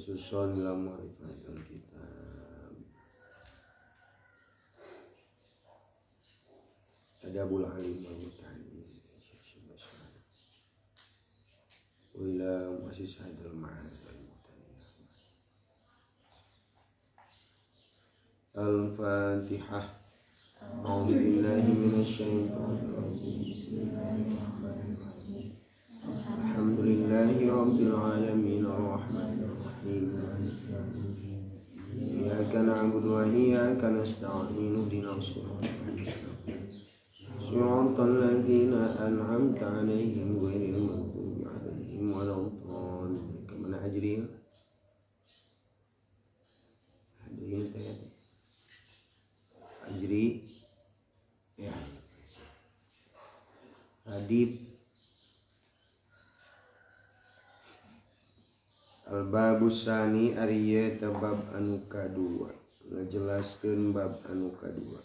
Khususon ila ma'rifatil kitab Adabul alim wal muta'allim wa ila muassis hadzal ma'had al muhtaniyah. Al-Fatihah. A'udzu billahi minasy syaithanir rajim. Bismillahirrahmanirrahim. Alhamdulillahi rabbil alamin arrahmanir rahim maliki yaumiddin. Iyyaka na'budu wa iyyaka nasta'in ihdinas siratal mustaqim. Siratal ladzina an'amta 'alaihim ghairil maghdubi 'alaihim waladdallin. Kemana ajri? Hadirin teh. Ajri ya. Radib Al-Babus Sani ari ieu teh bab anu kadua, ngajelaskeun bab anu kadua.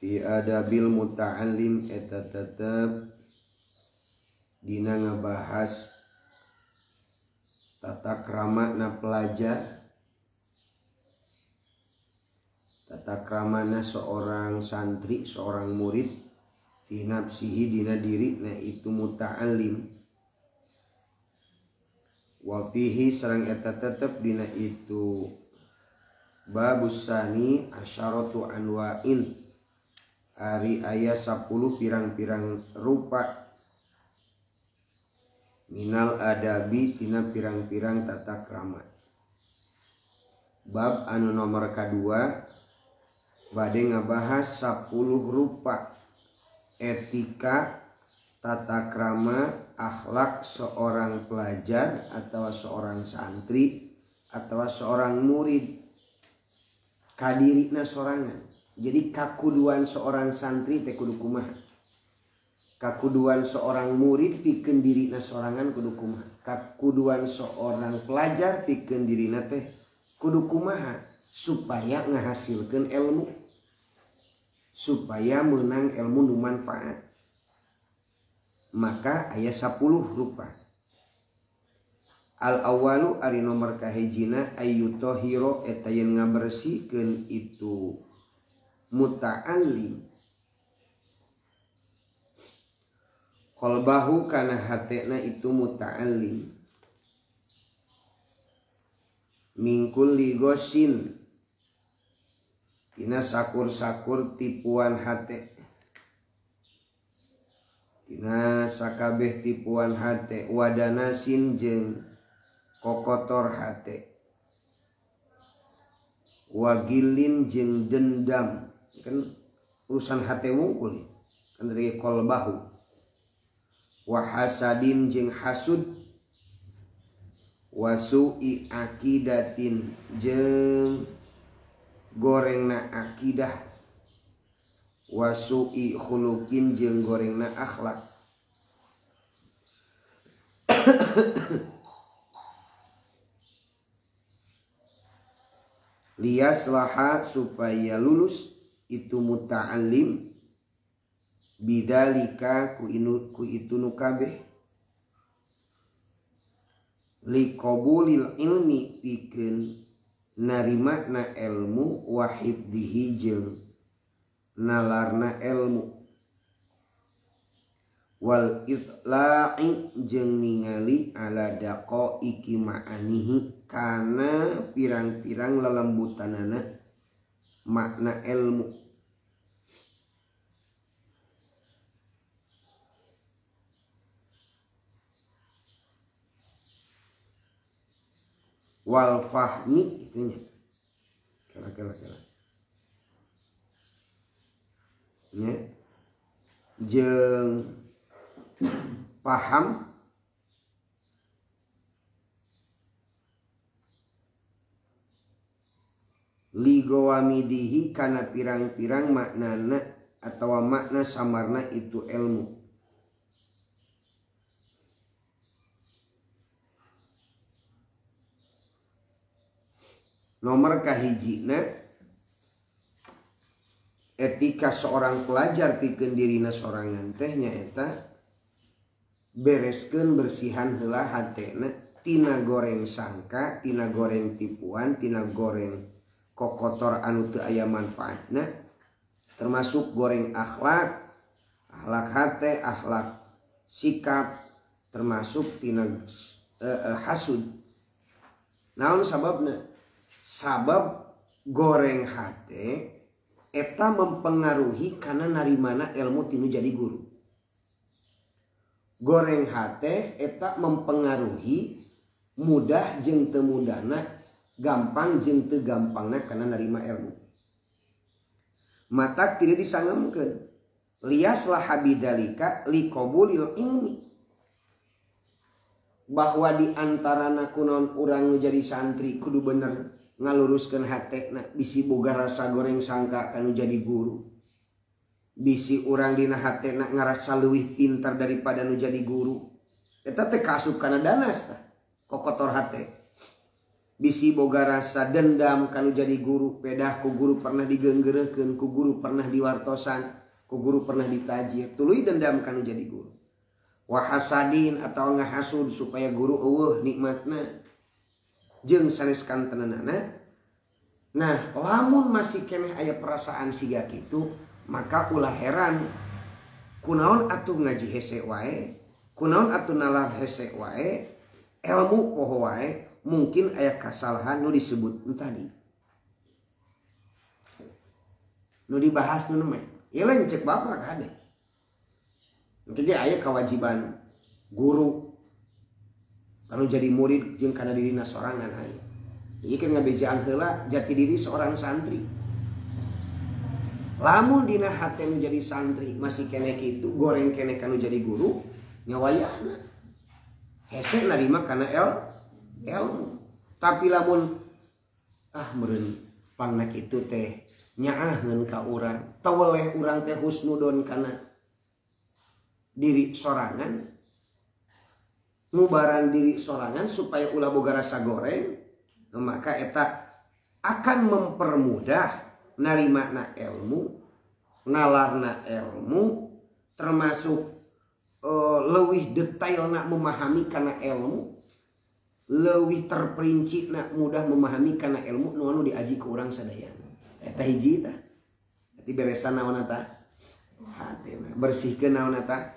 Fi adabil muta'allim eta tetep dina ngabahas tata krama na pelajar, tata kramana seorang santri, seorang murid, fi nafsihi dina diri na itu muta'allim. Wa fihi sareng eta tetep dina itu babus sani asyaratu anwa'in ari aya 10 pirang-pirang rupa minal adabi tina pirang-pirang tata krama. Bab anu nomor kadua bade ngabahas 10 rupa etika tata krama akhlak seorang pelajar atau seorang santri atau seorang murid kadirina sorangan. Jadi kakuduan seorang santri teh kudu kumaha, kakuduan seorang murid pikeun dirina sorangan kudu kumaha, kakuduan seorang pelajar pikeun dirina teh kudu kumaha supaya ngahasilkeun ilmu, supaya menang ilmu nu manfaat. Maka aya 10 rupa. Al awalu ari nomor kahijina ayyutahiro eta yen ngabersihkeun itu muta'allim qalbahu kana hatena itu muta'allim min kulli gossin tina sakur-sakur tipuan hate, tina sakabeh tipuan hate, wadanasin jeung kokotor hate, wagilin jeung dendam. Kan urusan hate wungkul kan dari qalbahu. Wahasadin jeung hasud, wasu'i akidatin jeung gorengna akidah, wasu'i khuluqin jeung gorengna akhlak. Liyaslaha supaya lulus itu muta'allim bidalika ku itu nu kabeh liqabulil ilmi pikeun narima na ilmu wa hifdzihi jeung nalarna ilmu, wal itla'i jeung ningali ala daqaiqi ma'anihi kana pirang-pirang lelembutanana makna ilmu. Wal fahmi itunya kala-kala nya jeung paham ligawamidihi kana pirang-pirang maknana atau makna samarna itu ilmu. Nomor kahijina Etika seorang pelajar pikeun dirina sorangan teh nyaeta bereskeun bersihan heula hatena tina goreng sangka, tina goreng tipuan, tina goreng kokotor anu teu aya manfaatna, termasuk goreng akhlak, akhlak hate, akhlak sikap, termasuk tina hasud. Naon sababna? Sabab goreng hate eta mempengaruhi karena narimana ilmu tinu jadi guru. Goreng hate eta mempengaruhi mudah jeung teu mudahna, gampang jeung teu gampangna karena narima ilmu. Matak tidak disangemkeun. Liaslah habidalika liqabulil ilmi. Bahwa di antarana kunaon urang nu jadi santri kudu bener ngaluruskeun hatena, bisi boga rasa goreng sangka kanu jadi guru. Bisi urang dina hatena ngarasa leuwih pintar daripada nu jadi guru. Eta teh kaasup kana danas tah, kokotor hate. Bisi boga rasa dendam kanu jadi guru, pedah ku guru pernah digeunggeureukeun, ku guru pernah diwartosan, ku guru pernah ditajir, tuluy dendam kanu jadi guru. Wa hasadin atau ngahasud supaya guru eueuh nikmatna jeung sanes kantenanana. Nah, lamun masih keneh aya perasaan siga kitu, maka ulah heran kunaon atuh ngaji hese wae, kunaon atuh nalar hese wae, ilmu poho wae, mungkin aya kasalahan nu disebut nu tadi. Nu dibahas nu mah. Ieu lain cek bapak kade. Mungkin dia aya kewajiban guru kalau jadi murid jeung kana dirina sorangan aya. Ieu kan ngabejaan heula jati diri seorang santri. Lamun dina hate nu jadi santri masih keneh kitu, goreng keneh kanu jadi guru, nya wayahna. Hese narima kana ilmu. Tapi lamun meureun pangna kitu teh nyaaheun ka urang, taweleh urang teh husnudon kana diri sorangan, ngubaran diri sorangan supaya ulah boga rasa goreng, maka eta akan mempermudah narimana ilmu, nalarna ilmu, termasuk leuwih detail nak memahami kana ilmu, leuwih terperinci nak mudah memahami kana ilmu nu anu diaji ku urang sadayana. Eta hiji tah. Berarti beresan naon eta? Hatena. Bersihkeun naon eta?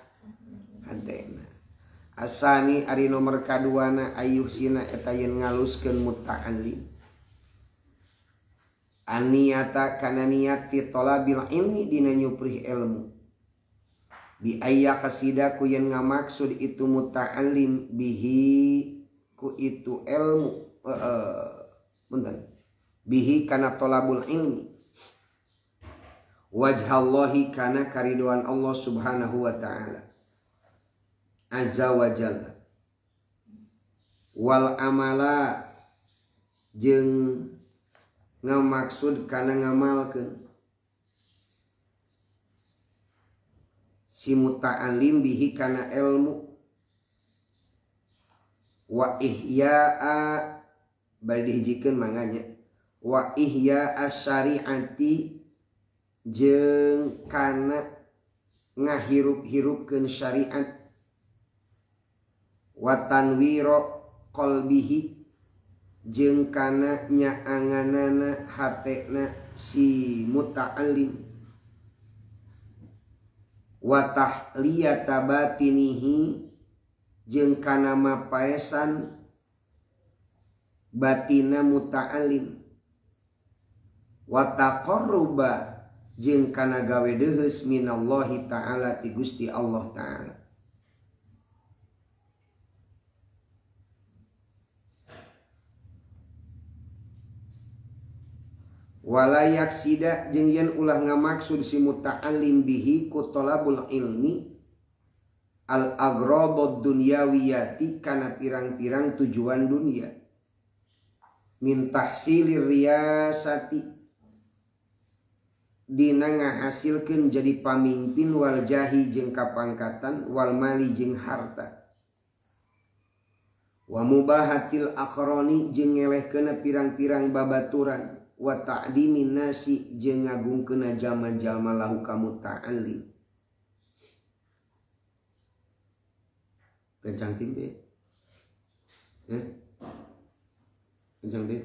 Hatena. Asani ari nomor kaduana ayuh sina eta yen ngaluskeun muta'allim. Aniyata kana niat fi talabil ilmi dina nyuprih ilmu. Bi ayya kasida ku yen ngamaksud itu muta'allim bihi ku itu ilmu punten. Bihi kana talabul ilmi. Wajhallahi kana kariduan Allah subhanahu wa ta'ala azza wa jalla. Wal amala jeung ngamaksud kana ngamalkeun si muta'allim bihi kana ilmu. Wa ihya'a bari dihijikeun manganya wa ihya'a syari'ati jeung kana ngahirup-hirupkeun syariat. Wa tanwiro qalbihi jeung kana nyaanganana hatena si muta'allim. Wa tahliyata batinihi jeung kana mapaesan batina muta'allim. Wa taqarruba jeung kana gawe deuheus minallahi ta'ala ti Gusti Allah ta'ala. Wala yaksida jeung yen ulah ngamaksud si muta'allim bihi ku talabul ilmi al agradud dunyawiyati kana pirang-pirang tujuan dunia. Min tahsilir riyasati dina ngahasilkeun jadi pamimpin wal jahi jeung kapangkatan wal mali jeung harta. Wa mubahatil akhroni jeung ngelehkeun pirang-pirang babaturan. Wa ta'dimin nasi jeung ngagungkeunna jalma-jalma lahu ka muta'allim. Kencang teh. Kencang teh.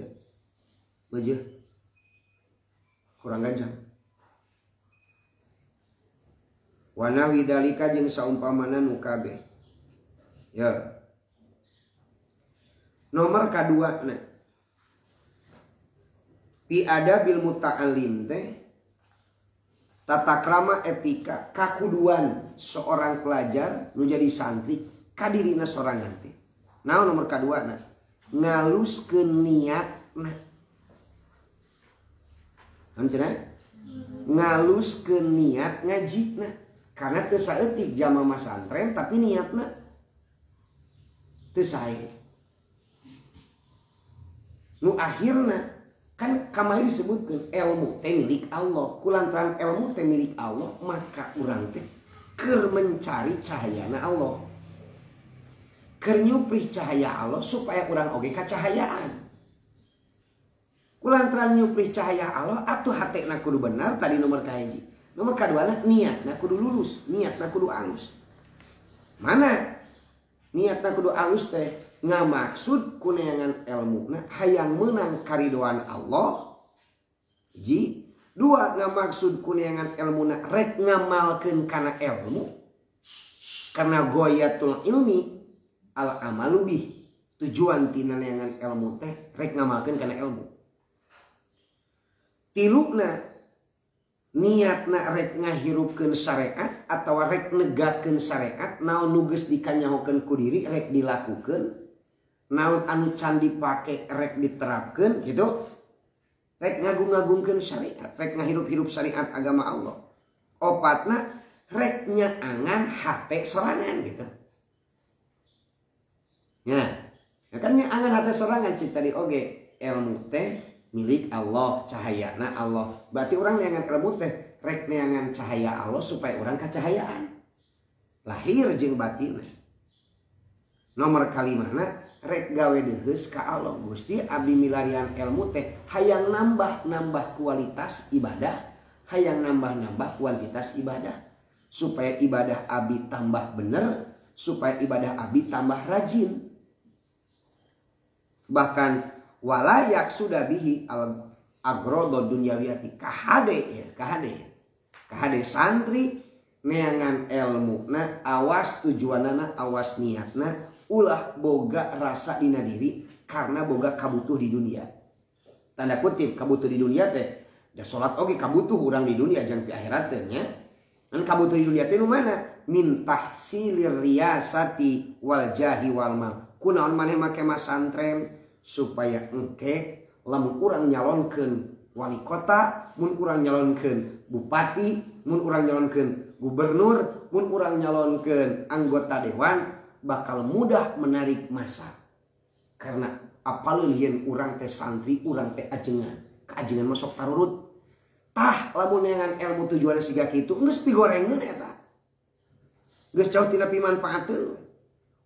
Beujeun. Kurang gancang. Wa nahwi dalika jeung saumpamana nu kabeh. Ya. Nomor kadua na. Fi adabil muta'allim teh tata krama etika kakuduan seorang pelajar nu jadi santri kadirina sorangan teh. Naon nomor kadua na? Ngaluskeun niatna. Naon cenah? Ngaluskeun niat ngajina. Karena teu saeutik jama masantren tapi niatna teu sae. Nu akhirna kan kamari disebutkeun ilmu teh milik Allah. Kulantaran ilmu teh milik Allah, maka urang teh keur mencari cahayana Allah. Keur nyuplih cahaya Allah supaya urang oge kacahayaan. Kulantaran nyuplih cahaya Allah atuh hatena kudu benar tadi nomor kahiji. Nomor kaduana niatna kudu lulus, niatna kudu alus. Mana niatna kudu alus teh ngamaksud kuneangan elmuna hayang menang karidoan Allah. Hiji, dua ngamaksud kuneangan elmuna rek ngamalkeun kana ilmu. Karena goyatul ilmi al amalu bih. Tujuan tina neangan ilmu teh rek ngamalkeun kana ilmu. Tiluna niatna rek ngahirupkeun syariat atawa rek negakeun syariat naon nu geus dikanyahokeun ku diri rek dilakukeun. Naon anu can dipake rek diterapkeun gitu. Rek ngagung-ngagungkeun syariat, rek ngahirup-hirup syariat agama Allah. Opatna rek nyaangan hate sorangan gitu. Ya, ya kan nyaangan hate sorangan cik tadi oge ilmu teh milik Allah, cahayana Allah. Berarti orang neangan ilmu teh rek neangan cahaya Allah supaya orang kacahayaan. Lahir jeung batin. Nomor kalimahna rek gawe deheus ka Allah. Gusti abdi milarian ilmu teh hayang nambah-nambah kualitas ibadah, hayang nambah-nambah kuantitas ibadah supaya ibadah abdi tambah bener, supaya ibadah abdi tambah rajin. Bahkan walayak sudah bihi al agrodo dunyawiyati kahade ya, kahade ya. Kahade santri neangan ilmu na awas tujuanana, awas niatna, ulah boga rasa dina diri karena boga kabutuh di dunia. Tanda kutip kabutuh di dunia teh da salat oge kabutuh urang di dunia jangan pi akhirat teh nya. Kan kabutuh di dunia teh nu mana? Min tahsilir riyasati wal jahi wal mal. Kunaon maneh make masantren supaya engke lamun urang nyalonkeun wali kota, mun urang nyalonkeun bupati, mun urang nyalonkeun gubernur, mun urang nyalonkeun anggota dewan bakal mudah menarik masa. Karena apaleun yen urang teh santri, urang teh ajengan. Keajengan masuk tarurut. Tah lamun neangan ilmu tujuanna siga kitu geus pigorengeun eta. Geus jauh tina pimanfaateun.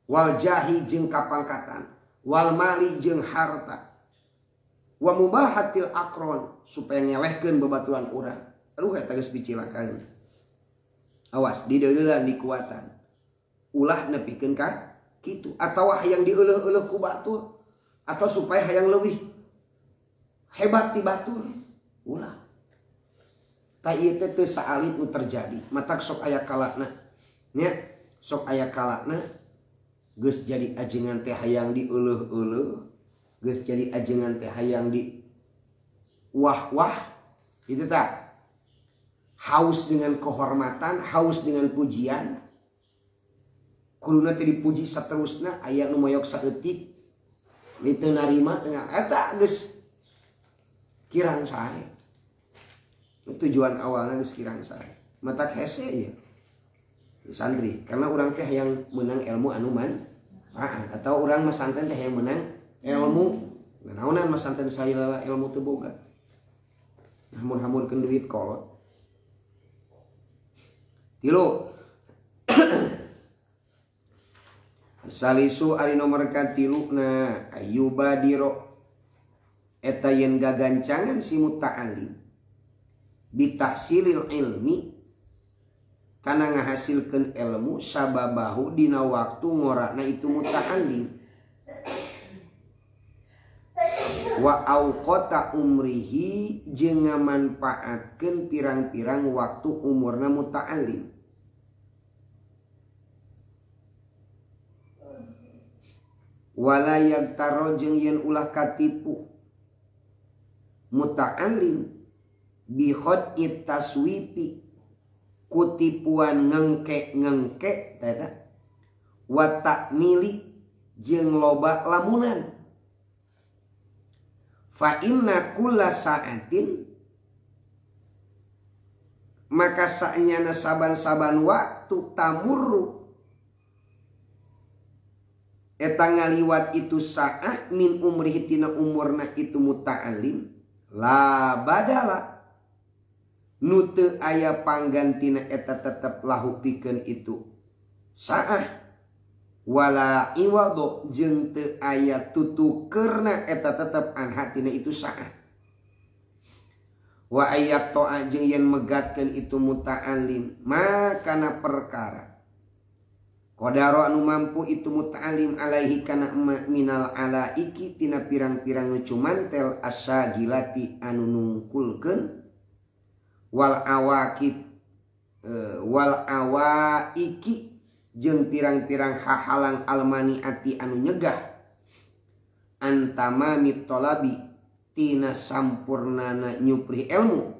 Wal jahi jeung kapangkatan, wal mali jeung harta. Wa mubahatil akron supaya ngelehkeun babaturan urang. Aduh eta geus bicilakaeun. Awas dideuleulan dikuatan. Ulah nepikeun ka kitu atawa hayang dieuleuh-euleuh ku batur atau supaya hayang leuwih hebat ti batur. Ulah. Ta ieu teh teu saalit nu terjadi. Matak sok aya kalana. Nya sok aya kalana geus jadi ajengan teh hayang dieuleuh-euleuh, geus jadi ajengan teh hayang di wah-wah gitu tak. Haus dengan kehormatan, haus dengan pujian. Kuduna teh dipuji saterusna aya nu moyok saeutik teu narima tengah eta geus kirang sae. Tujuan awalna geus kirang sae. Matak hese ieu. Santri karena urang teh hayang menang ilmu anu manfaat atau urang masantren teh hayang menang ilmu. Naonan masantren sailala ilmu teu boga. Hamur-hamurkeun duit kolot. Tilu. Salisu ari nomor katilu na ayubadiro Eta yen gagancangan si muta'alim bitahsilil ilmi kana ngahasilkeun ilmu sababahu dina waktu ngorana itu muta'alim wa auqata umrihi jeung ngamanfaatkeun pirang-pirang waktu umurna muta'alim. Wala yagtaro jeung yen ulah katipu muta'alim bi khad'it taswipi kutipuan ngengke-ngengke eta wa ta'mili jeung loba lamunan. Fa inna kulla sa'atin maka saenyana saban-saban waktu tamurru eta ngaliwat itu sa'ah min umrihi tina umurna itu muta'alim la badala nu teu aya panggantina eta tetep lahu pikeun itu sa'ah wala iwado jeung teu aya tutukeurna eta tetep an hatina itu sa'ah wa ayak to'a jeung yen megatkeun itu muta'alim makana perkara qadaro anu mampu itu muta'alim alaihi kana minal alaiki tina pirang-pirang nu cumantel asagilati anu nungkulkeun wal awakib wal awaiki jeung pirang-pirang hahalang almaniati anu nyegah antama mitolabi tina sampurnana nyupri ilmu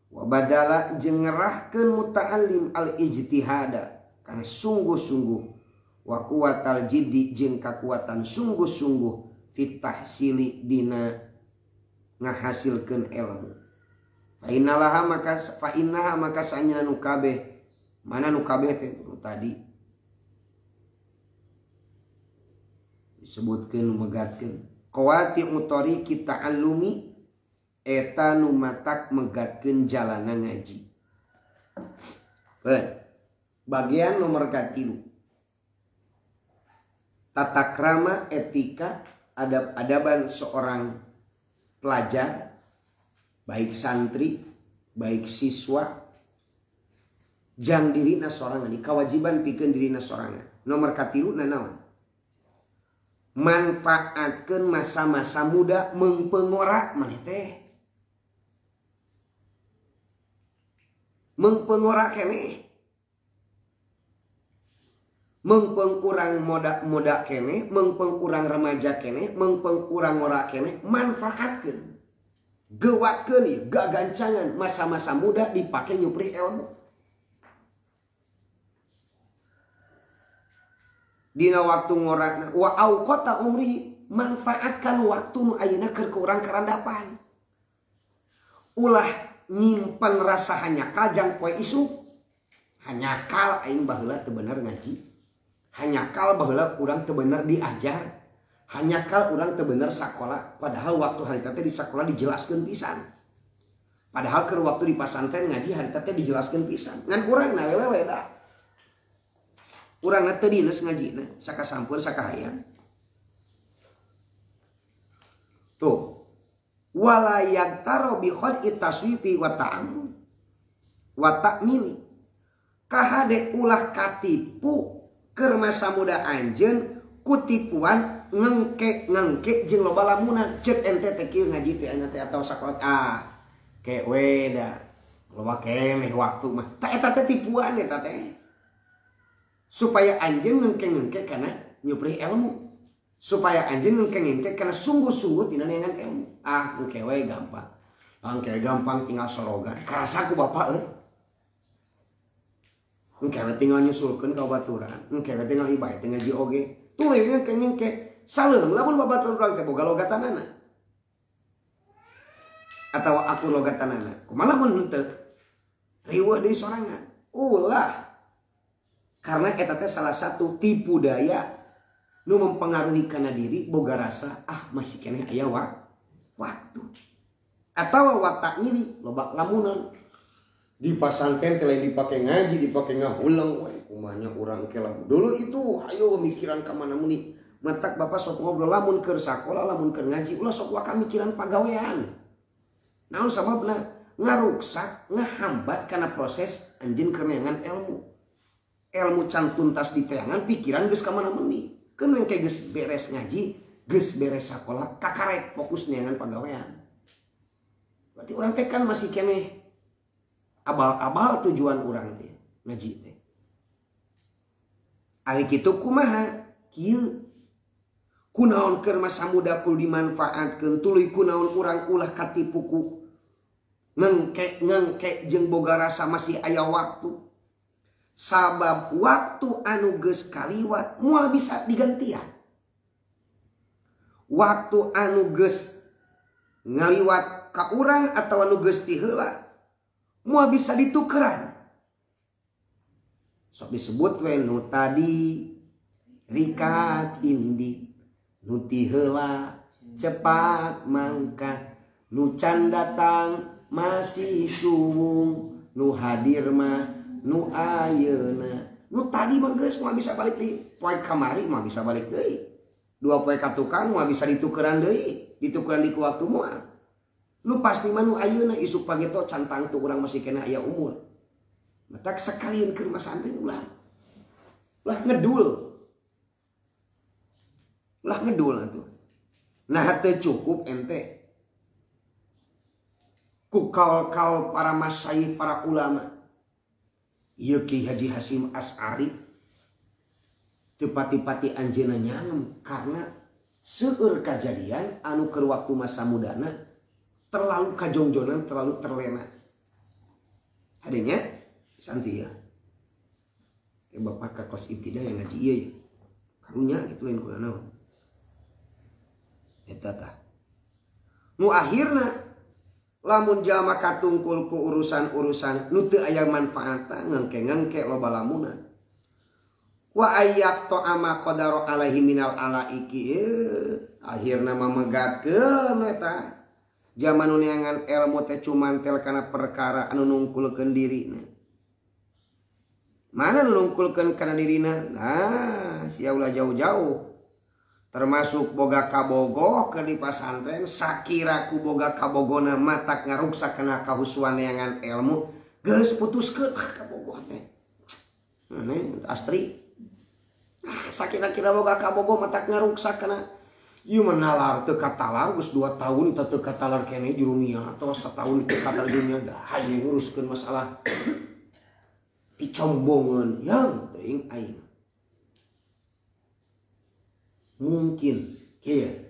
wa badala jeung ngerahkeun muta'allim al ijtihada karena sungguh-sungguh wa quwatal jiddi jeung kakuatan sungguh-sungguh fit tahsili dina ngahasilkeun ilmu. Fa innalaha maka fa innaha maka saenyana nu kabeh mana nu kabeh teh tadi disebutkeun nu megatkeun qawati utariki ta'allumi eta nu matak megatkeun jalana ngaji. Bagian nomor 3, tata krama etika adab-adaban seorang pelajar, baik santri, baik siswa, jang dirina sorangan, kewajiban pikeun dirina sorangan. Nomor 3 nanaon? Manfaatkeun masa-masa muda mengpengorak maneh teh. Mengpengorak keneh. Mengpeng urang muda keneh, mengpeng urang remaja keneh, mengpeng urang ngora keneh, manfaatkeun. Gewatkeun ieu gagancangan masa-masa muda dipake nyupri ilmu. Dina waktu ngorakna wa auqata umrihi, manfaatkan waktu nu ayeuna keur ku urang karandapan. Ulah nyimpen rasa hanyakal jang poe isuk. Hanyakal aing baheula teu bener ngaji. Hanyakal baheula urang teu bener diajar. Hanyakal urang teu bener sakola, padahal waktu harita teh di sakola dijelaskeun pisan. Padahal keur waktu di pasantren ngaji harita teh dijelaskeun pisan. Ngan urang na wewe da. Urang teu dines ngajina, sakasampeur sakahayang. Tuh. Wala yagtaro bi khad'i taswifi wa ta'ammul wa ta'mili. Kahade ulah katipu keur masa muda anjeun kutipuan ngengke-ngengke jeung loba lamunan. Ceuk ente teh kieu ngaji teh anya teh atawa sakola ah ke we da loba keneh waktu mah. Ta eta teh tipuan eta teh. Supaya anjeun ngengke-ngengke kana nyupri ilmu. Supaya anjeun ngengke-ngengke kana sungguh-sungguh tina neangan ilmu. Ah engke we gampang. Engke gampang tinggal sorogan. Karasa ku bapak euy. Engke we tinggal nyusulkeun ka baturan. Engke we tinggal ibae teh ngaji oge. Tuluy ngengke-ngengke. Saleung lamun babaturan urang teh boga logatanana. Atawa aku logatanana. Kumaha lamun henteu? Riweuh deui sorangan. Ulah. Karena eta teh salah satu tipu daya nu mempengaruhi kana diri boga rasa ah masih keneh aya waktu. Atawa watak nyiri loba lamunan. Di pasantren teh lain dipake ngaji, dipake ngahuleng we kumanya urang ke lamun. Dulu itu ayo mikiran ka mana muni. Matak bapak sok ngobrol lamun keur sakola lamun keur ngaji ulah sok waka mikiran pagawean. Naon sababna? Ngaruksak, ngahambat kana proses anjeun keur neangan ilmu. Ilmu can tuntas diteangan pikiran geus ka mana meuni. Keun we geus beres ngaji, geus beres sakola, kakarek fokus neangan pagawean. Berarti urang teh kan masih keneh abal-abal tujuan urang teh ngaji teh. Ari kitu kumaha? Kieu kunaon keur masa muda kudu dimanfaatkeun tuluy kunaon urang ulah katipu ku ngengke-ngengke jeung boga rasa masih aya waktu. Sabab waktu anu geus kaliwat moal bisa digantian. Waktu anu geus ngaliwat ka urang atawa anu geus ti heula moal bisa ditukeran. Sok disebut we nu tadi rikat indi, nu ti heula cepat mangkat, nu can datang masih suwung, nu hadir mah nu ayeuna. Nu tadi mah geus moal bisa balik deui, poe kamari moal bisa balik deui. Dua poe ka tukang moal bisa ditukeran deui, ditukeran di ku waktu moal. Nu pasti mah nu ayeuna isuk pageto can tangtu urang masih keneh aya umur. Matak sekalian keur masantren ulah. Ulah ngedul. Ulah ngedul atuh. Nah teu cukup ente. Ku kaul-kaul para masyayikh, para ulama. Ieu Ki Haji Hasyim Asy'ari teu pati-pati anjeunna nyangem karena seueur kajadian anu keur waktu masa mudana terlalu kajongjonan, terlalu terlena. Adanya santi ya. Ya bapak ka kelas ibtidah yang ngaji ieu ya. Karunya gitu lain kuna naon. Eta tah. Nu akhirna lamun jalma katungkul ku urusan-urusan nu teu aya manfaatna ngengke-ngengke loba lamunan. Wa ayyak ta'ama qadara alaihi minal alaiki. Akhirna mamegatkeun eta. Jaman nu neangan ilmu teh cumantel kana perkara anu nungkulkeun dirina. Mana nu nungkulkeun kana dirina? Nah, sia ulah jauh-jauh. Termasuk boga kabogoh keur di pasantren, sakira ku boga kabogona matak ngaruksak kana kahusuan neangan ilmu, geus putuskeun kabogoh teh. Nah, astri. Nah, sakira-kira boga kabogoh matak ngaruksak kana ieu mah nalar teu katalar geus 2 tahun teu katalar keneh jurunia atau setahun teu katalar jurunia dah hayu nguruskeun masalah dicombongeun yang teuing aing. Mungkin kieu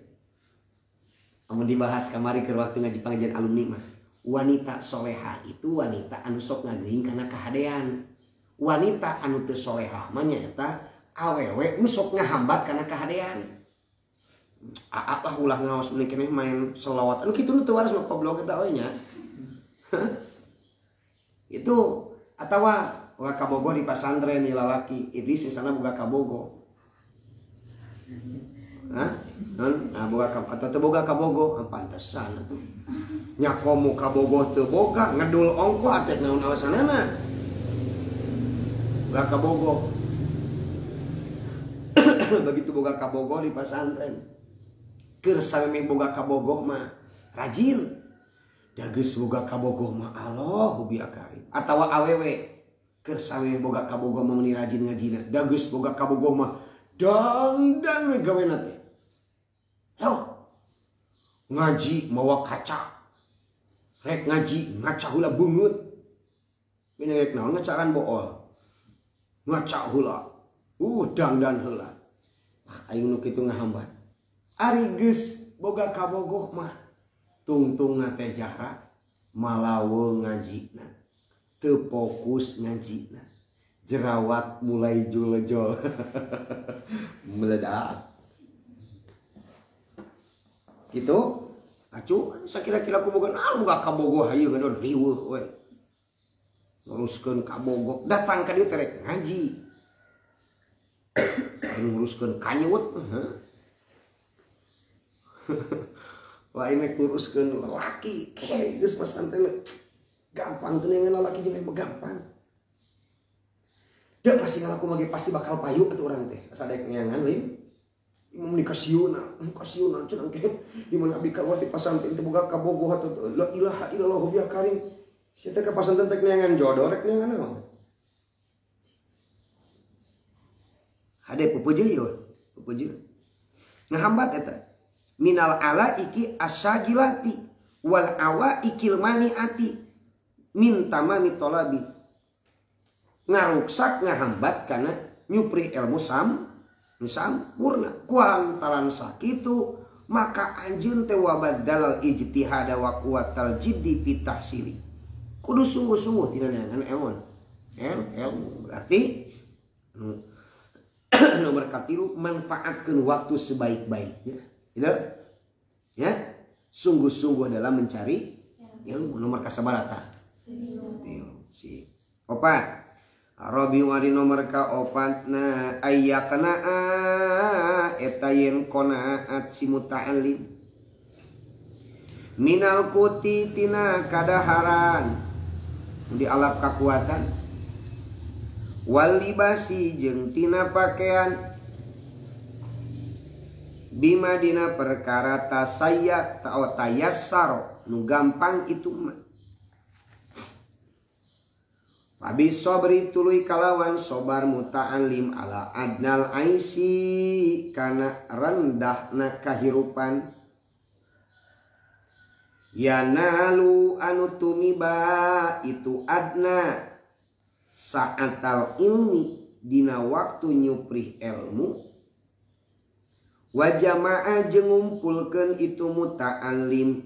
amun dibahas kamari keur waktu ngaji pengajian alumni mah, wanita solehah itu wanita anu sok ngageuing kana kahadean. Wanita anu teu solehah mah nyaeta awewe nu sok ngahambat kana kahadean. Aa lah ulah ngaos mending keneh main selawat anu kitu nu teu waras mah goblok eta we nya. Itu atawa boga kabogoh di pasantren ieu lalaki Idris misalna boga kabogoh. Hah? Non, nah boga atau teu boga kabogoh, pantesan atuh. Nya komo kabogoh teu boga, ngedul ongkoh atuh naon alasanana. Boga kabogoh. Begitu boga kabogoh di pasantren. Keur samemeh boga kabogoh mah rajin. Da geus boga kabogoh mah Allahu biakarim. Atawa awewe keur samemeh boga kabogoh mah meuni rajin ngajina. Da geus boga kabogoh mah dangdan we gawena teh. Yo. Ngaji mawa kaca. Rek ngaji ngaca heula beungeut. Ini rek naon ngacakan bool. Ngaca heula. Dangdan heula. Aing nu kitu ngahambat. Ari geus boga kabogoh mah tungtungna teh jahra malaweung ngajina. Teu fokus ngajina. Jerawat mulai julejol. Meledak. Gitu. Acu sakira-kira ku boga boga kabogoh hayu ngadon riweuh we. Nguruskeun kabogoh datang ka dieu teh rek ngaji. Nguruskeun kanyut. Lain rek nguruskeun lalaki ke geus pasantren gampang teu neangan lalaki jeung mah gampang. Da masih ngalaku mah pasti bakal payu atuh urang teh asa daek neangan lain. Imam ni kasieuna, kasieuna cenah ke. Di mana abdi kaluar ti pasantren teh boga kabogoh atuh. La ilaha illallah ya karim. Sia teh ka pasantren teh neangan jodoh rek neangan naon? Hade pupujeun ieu, pupujeun. Ngahambat eta. Minal ala iki asyagilati wal awa ikil maniati min tamami tolabi. Ngaruksak ngahambat kana nyupri ilmu sam sampurna kuantaran sakitu maka anjeun teh wabadalal ijtihada wa quwwatal jiddi fi tahsili kudu sungguh-sungguh tina neangan ilmu berarti nomor katilu manfaatkeun waktu sebaik-baiknya gitu ya sungguh-sungguh dalam mencari ilmu nomor kasabarata tilu si opat Robi wari nomor ka opat na ayyakna eta yen qanaat si muta'allim minal kuti tina kadaharan di alap kakuatan wal libasi jeung tina pakaian bima dina perkara tasayya ta'o tayassaro nu gampang itu mah. Abi sobri tuluy kalawan sobar muta'alim ala adnal aisi kana rendahna kahirupan yanalu anu tumiba itu adna sa'atal ilmi dina waktu nyuprih ilmu wa jama'a jeung ngumpulkeun itu muta'alim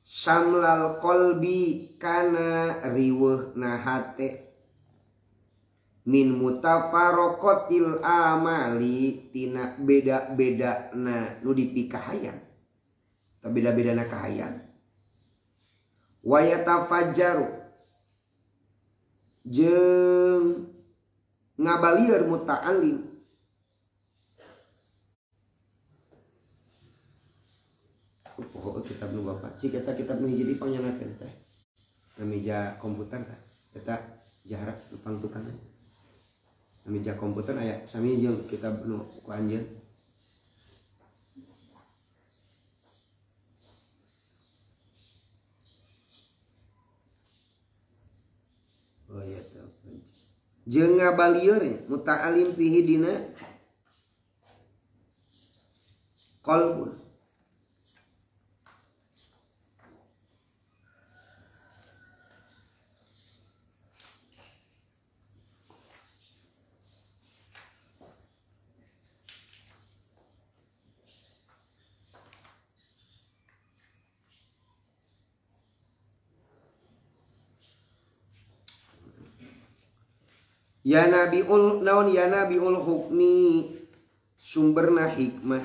samlal qalbi kana riweuhna hate min mutafaroqatil amali tina beda-beda na nu dipikahayang ta beda-beda na kahayang wa yatafajjaru jeung ngabalieur muta'alim poho kitab nu bapak cik eta kitab nu hiji deui pangnyanakeun teh na meja komputer teh eta jarak pangtukanna na meja komputer aya sami jeung kitab nu ku anjeun oh iya teh jeung ngabalieur muta'alim fihi dina qalbun ya nabiul naon ya nabiul hukmi sumberna hikmah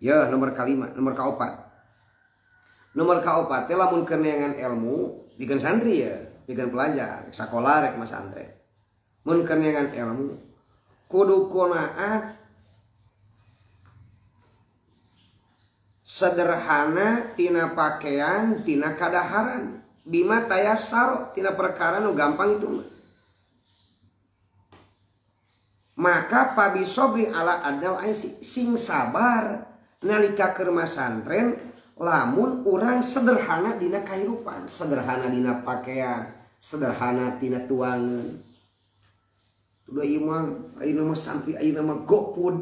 ya nomor kalima nomor kaopat teh lamun keur neangan ilmu pikeun santri ya pikeun pelajar rek sakola rek masantren mun keur neangan ilmu kudu qanaat sederhana tina pakaian tina kadaharan bima tayassaro tina perkara nu gampang itu mah. Maka pabi sobri ala adnal aisi sing sabar nalika keur masantren lamun urang sederhana dina kahirupan, sederhana dina pakaian, sederhana tina tuangan. Udah ieu mah ayeuna mah santri ayeuna mah GoFood.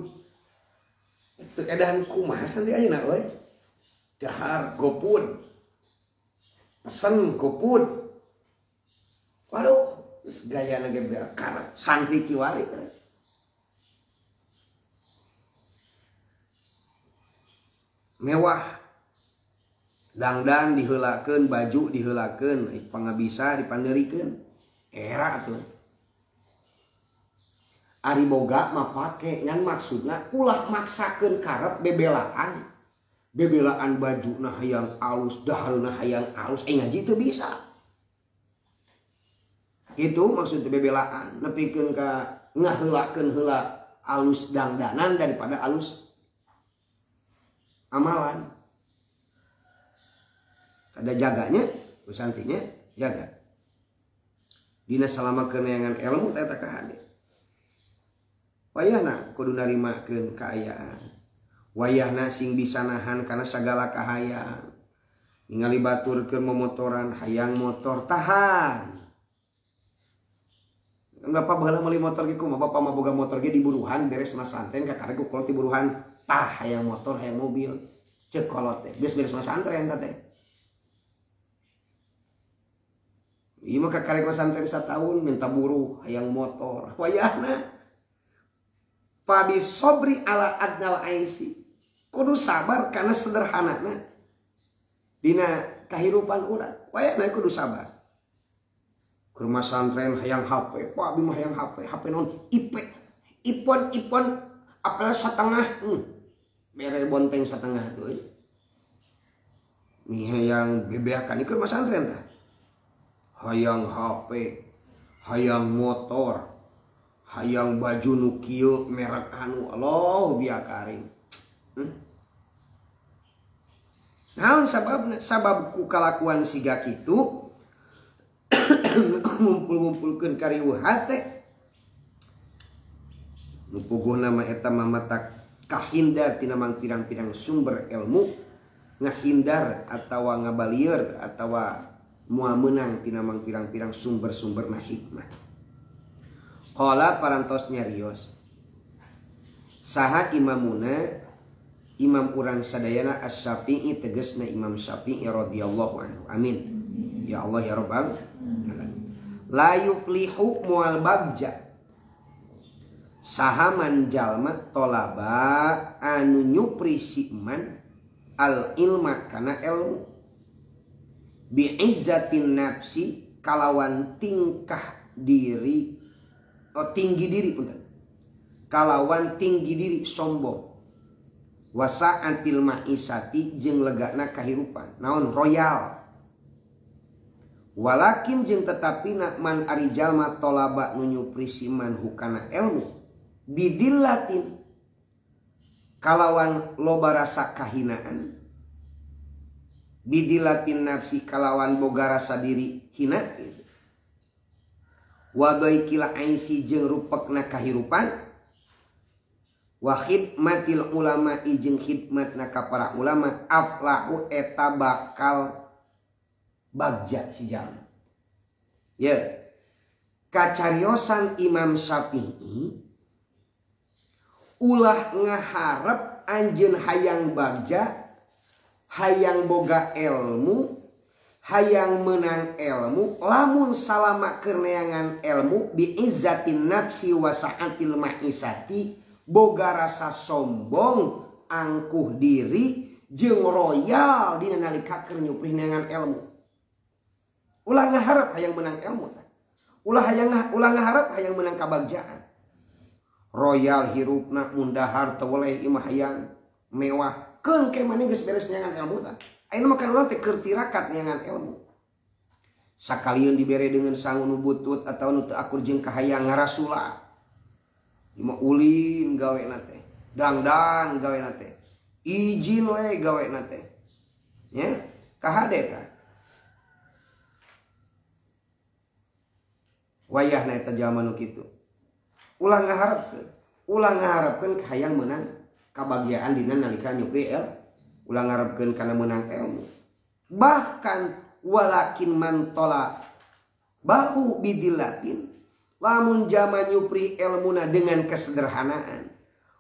Teu edan kumaha santri ayeuna euy? Dahar GoFood. Pesen GoFood. Waduh, gaya lagi karep santri kiwari. Mewah. Dangdan diheulakeun, baju diheulakeun, pangabisa dipanderikeun. Era atuh. Ari boga mah pake ngan maksudna ulah maksakeun karep bebelaan. Bebelaan baju nah hayang alus, daharna hayang alus, ngaji teu bisa. Itu maksud bebelaan, nepikeun ka ngaheulakeun heula alus dangdanan daripada alus amalan. Ada jaganya, santrinya jaga. Dina salama keneangan ilmu eta kahade. Wayahna kudu narimakeun kaayaan. Wayahna sing bisa nahan kana sagala kahayang. Ningali batur keur momotoran hayang motor tahan. Bapak baheula meuli motor ge kumaha, bapak mah boga motor ge diburuhan beres masantren kakara ku kolot diburuhan tah hayang motor hayang mobil ceuk kolot teh geus beres masantren tah teh. Ieu mah kakarek masantren sataun minta buruh hayang motor wayahna pabi sobri ala adnal aisi kudu sabar karena sederhanana dina kahirupan urang wayahna kudu sabar. Ke rumah santren hayang HP, Pak abi mah hayang HP, HP non IP, ipon ipon apel setengah, mere bonteng setengah tuh. Nih hayang bebeakan ke rumah santren tah. Hayang HP, hayang motor, hayang baju nu kieu merek anu, Allah biakaring. Naon sababna? Sabab ku kalakuan siga kitu ngumpul-ngumpulkeun kariweuh hate nu puguhna mah eta mah matak kahindar tina mangpirang-pirang sumber ilmu, ngahindar atawa ngabalieur atawa moal meunang tina mangpirang-pirang sumber-sumberna hikmah. Qala parantos nyarios saha imamuna imam urang sadayana Asy-Syafi'i tegasna Imam Syafi'i radhiyallahu anhu. Amin. Ya Allah ya Rabbal alamin. La yuflihu mual bagja sahaman jalma tolaba anu nyupri siman al ilma kana ilmu bi'izzatin nafsi kalawan tingkah diri, oh, tinggi diri punten, kalawan tinggi diri sombong wasa'atil ma'isati jeung legana kahirupan naon royal. Walakin jeung tetapi nak man ari jalma tolaba nu nyupri siman hukana ilmu bidillatin kalawan loba rasa kahinaan, bidillatin nafsi kalawan boga rasa diri hina gitu. Wa baikil aisi jeung rupekna kahirupan, wa khidmatil ulama jeung khidmatna ka para ulama aflahu eta bakal bagja si jalma. Ya. Kacariosan Imam Syafi'i ulah ngaharep anjeun hayang bagja, hayang boga ilmu, hayang menang ilmu, lamun salama keur neangan ilmu biizzatin nafsi wa sa'atil ma'isati, boga rasa sombong, angkuh diri jeung royal dina nalika keur nyuprih neangan ilmu. Ulah ngaharep hayang menang ilmu tah. Ulah ngaharep hayang menang kabagjaan. Royal hirupna mundahar teu weleh imah hayang mewah. Keun ke maneh geus beres neangan ilmu tah. Ayeuna mah kan urang teh keur tirakat neangan ilmu. Sakalieun dibere dengan sangu nu butut atawa nu teu akur jeung kahayang ngarasula. Imah ulin gawena teh, dangdan gawena teh. Izin we gawena teh. Nya, kahade tah. Wayahna eta jalma nu kitu. Ulah ngaharepkeun hayang meunang kabagjaan dina nalika nyupri ilmu, ulah ngaharepkeun kana meunang ilmu. Bahkan walakin man tola bahu bidillatin, lamun jama nyupri ilmuna dengan kesederhanaan,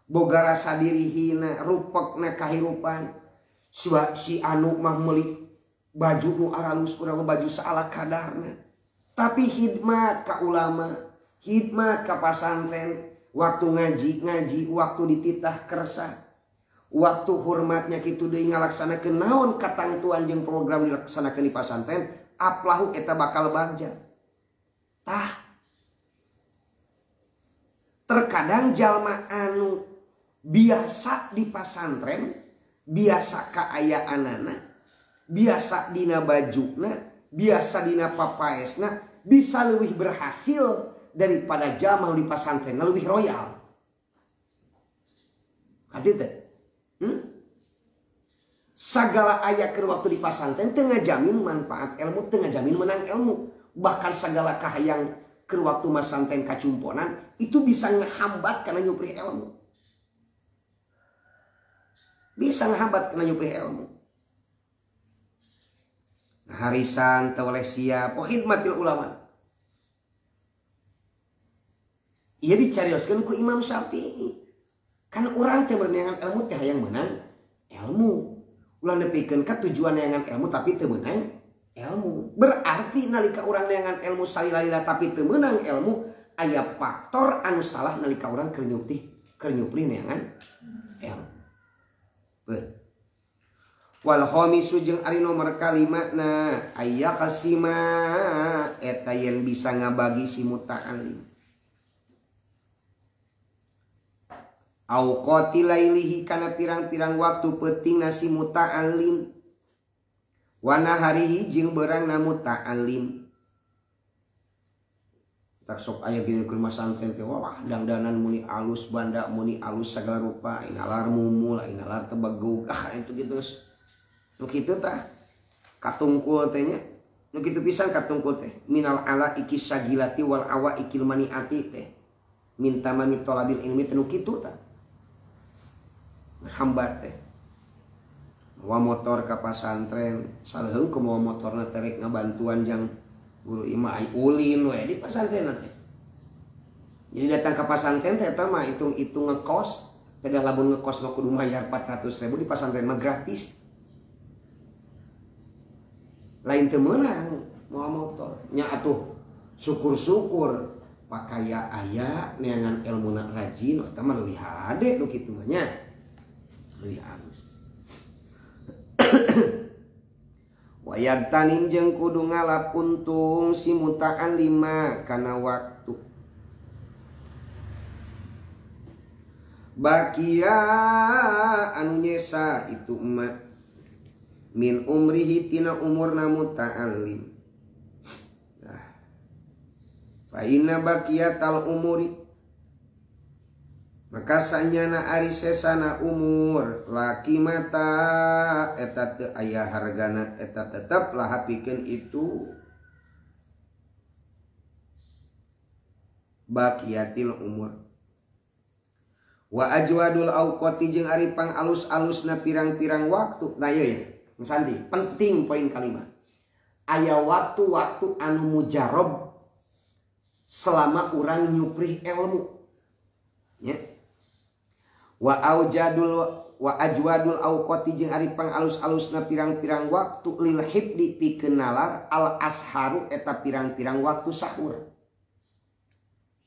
boga rasa diri hina, rupekna kahirupan, si anu mah meuli baju nu aralus, urang mah baju saala kadarna. Tapi khidmat ka ulama, khidmat ka pasantren, waktu ngaji-ngaji, waktu dititah kersa, waktu hormatnya kitu deui ngalaksanakeun naon katangtuan jeung program dilaksanakeun di pasantren, aplahu eta bakal bagja. Tah. Terkadang jalma anu biasa di pasantren, biasa kaayaanana, biasa dina bajuna, biasa dina papaesna, bisa lebih berhasil daripada jalma di pasantren lebih royal. Hadir teh? Segala aya keur waktu di pasantren teu ngajamin manfaat ilmu, teu ngajamin menang ilmu. Bahkan segala kahayang Keur waktu masanten kacumponan itu bisa ngehambat karena nyuprih ilmu. Bisa ngehambat karena nyuprih ilmu. Harisan teu oleh siap, oh khidmatil ulama. Ieu dicarioskeun ku Imam Syafi'i. Kan urang teh neangan ilmu teh hayang meunang ilmu. Ulah nepikeun ka tujuan neangan ilmu tapi teu meunang ilmu. Berarti nalika urang neangan ilmu salila-lila tapi teu meunang ilmu, aya faktor anu salah nalika urang keur nyuprih neangan ilmu. Beuh. Wal khamisu jeung ari nomor kalima na aya kasima eta yen bisa ngabagi si muta'alim. Auqati lailihi kana pirang-pirang waktu peuting si muta'alim. Wa naharihi jeung beurangna muta'alim. Tak sok aya geuning keur masantren teh wah dangdanan muni alus banda muni alus sagala rupa inalar mumul inalar tebegug ah itu gitu geus. Nu kitu tah katungkul teh nya nu kitu pisan katungkul teh minal ala iki sagilati wal awa ikil maniati teh minta mami tolabil ilmi teh nu kitu tah hambat teh mawa motor ka pasantren saleuheung ku mawa motorna teh rek ngabantuan jang guru imah ai ulin we di pasantren teh. Jadi datang ka pasantren teh eta mah hitung-hitung ngekos pedah lamun ngekos mah kudu mayar 400.000 di pasantren mah gratis. Lain teu meunang mawa motor nya atuh syukur-syukur pakaya aya neangan ilmuna rajin eta mah leuwih hade nu kitu mah nya leuwih alus. Wayag tanim jeung kudu ngalap untung si muta'allima kana waktu bakia anu nyesa itu emak min umrihi tina umurna muta'allim. Nah, fa inna baqiyatal umuri maka sanyana ari sesana umur laki mata eta teu aya hargana eta tetep lah pikeun itu baqiyatil umur. Wa ajwadul auqati jeung ari pang alus-alusna pirang-pirang waktu. Nah ieu ya Santi, penting poin kalimat. Aya waktu-waktu anu mujarob selama urang nyuprih ilmu. Ya. Wa aujadul wa ajwadul auqati jeung ari pang alus-alusna pirang-pirang waktu lil hibdi pikeun nalar al asharu eta pirang-pirang waktu sahur.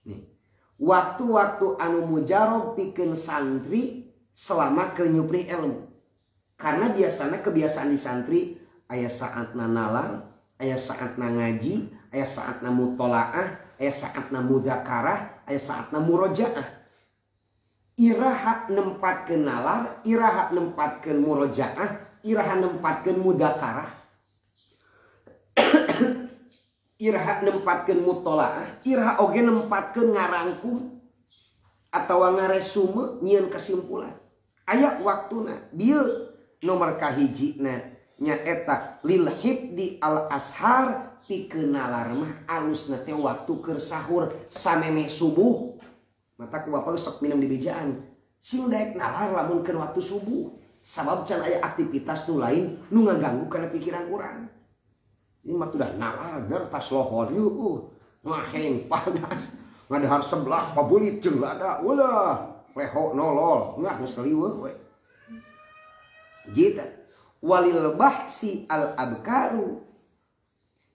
Nih. Waktu-waktu anu mujarob pikeun santri selama keur nyuprih ilmu. Karena biasanya kebiasaan di santri aya saatna nalar, aya saatna ngaji, aya saatna mutolaah, aya saatna mudzakarah, aya saatna murojaah. Iraha nempatkeun nalar, iraha nempatkeun murojaah, iraha nempatkeun mudzakarah. Iraha nempatkeun mutolaah, iraha oge nempatkeun ngarangkum atawa ngaresume nyieun kesimpulan. Aya waktuna bieu nomor kahijina nyaeta lil hibdi al ashar pikeun nalar mah alusna teh waktu keur sahur samemeh subuh. Mata ku bapak sok minum di bejaan sing daek nalar lamun keur waktu subuh sabab can aya aktivitas nu lain nu ngaganggu kana pikiran urang. Ini mah udah nalar der tas lohor yuh ngaheng panas ngadahar sebelah pabulit jeung lada ulah leho nolol ngah geus liweuh we. Jita walil bahsi al abkaru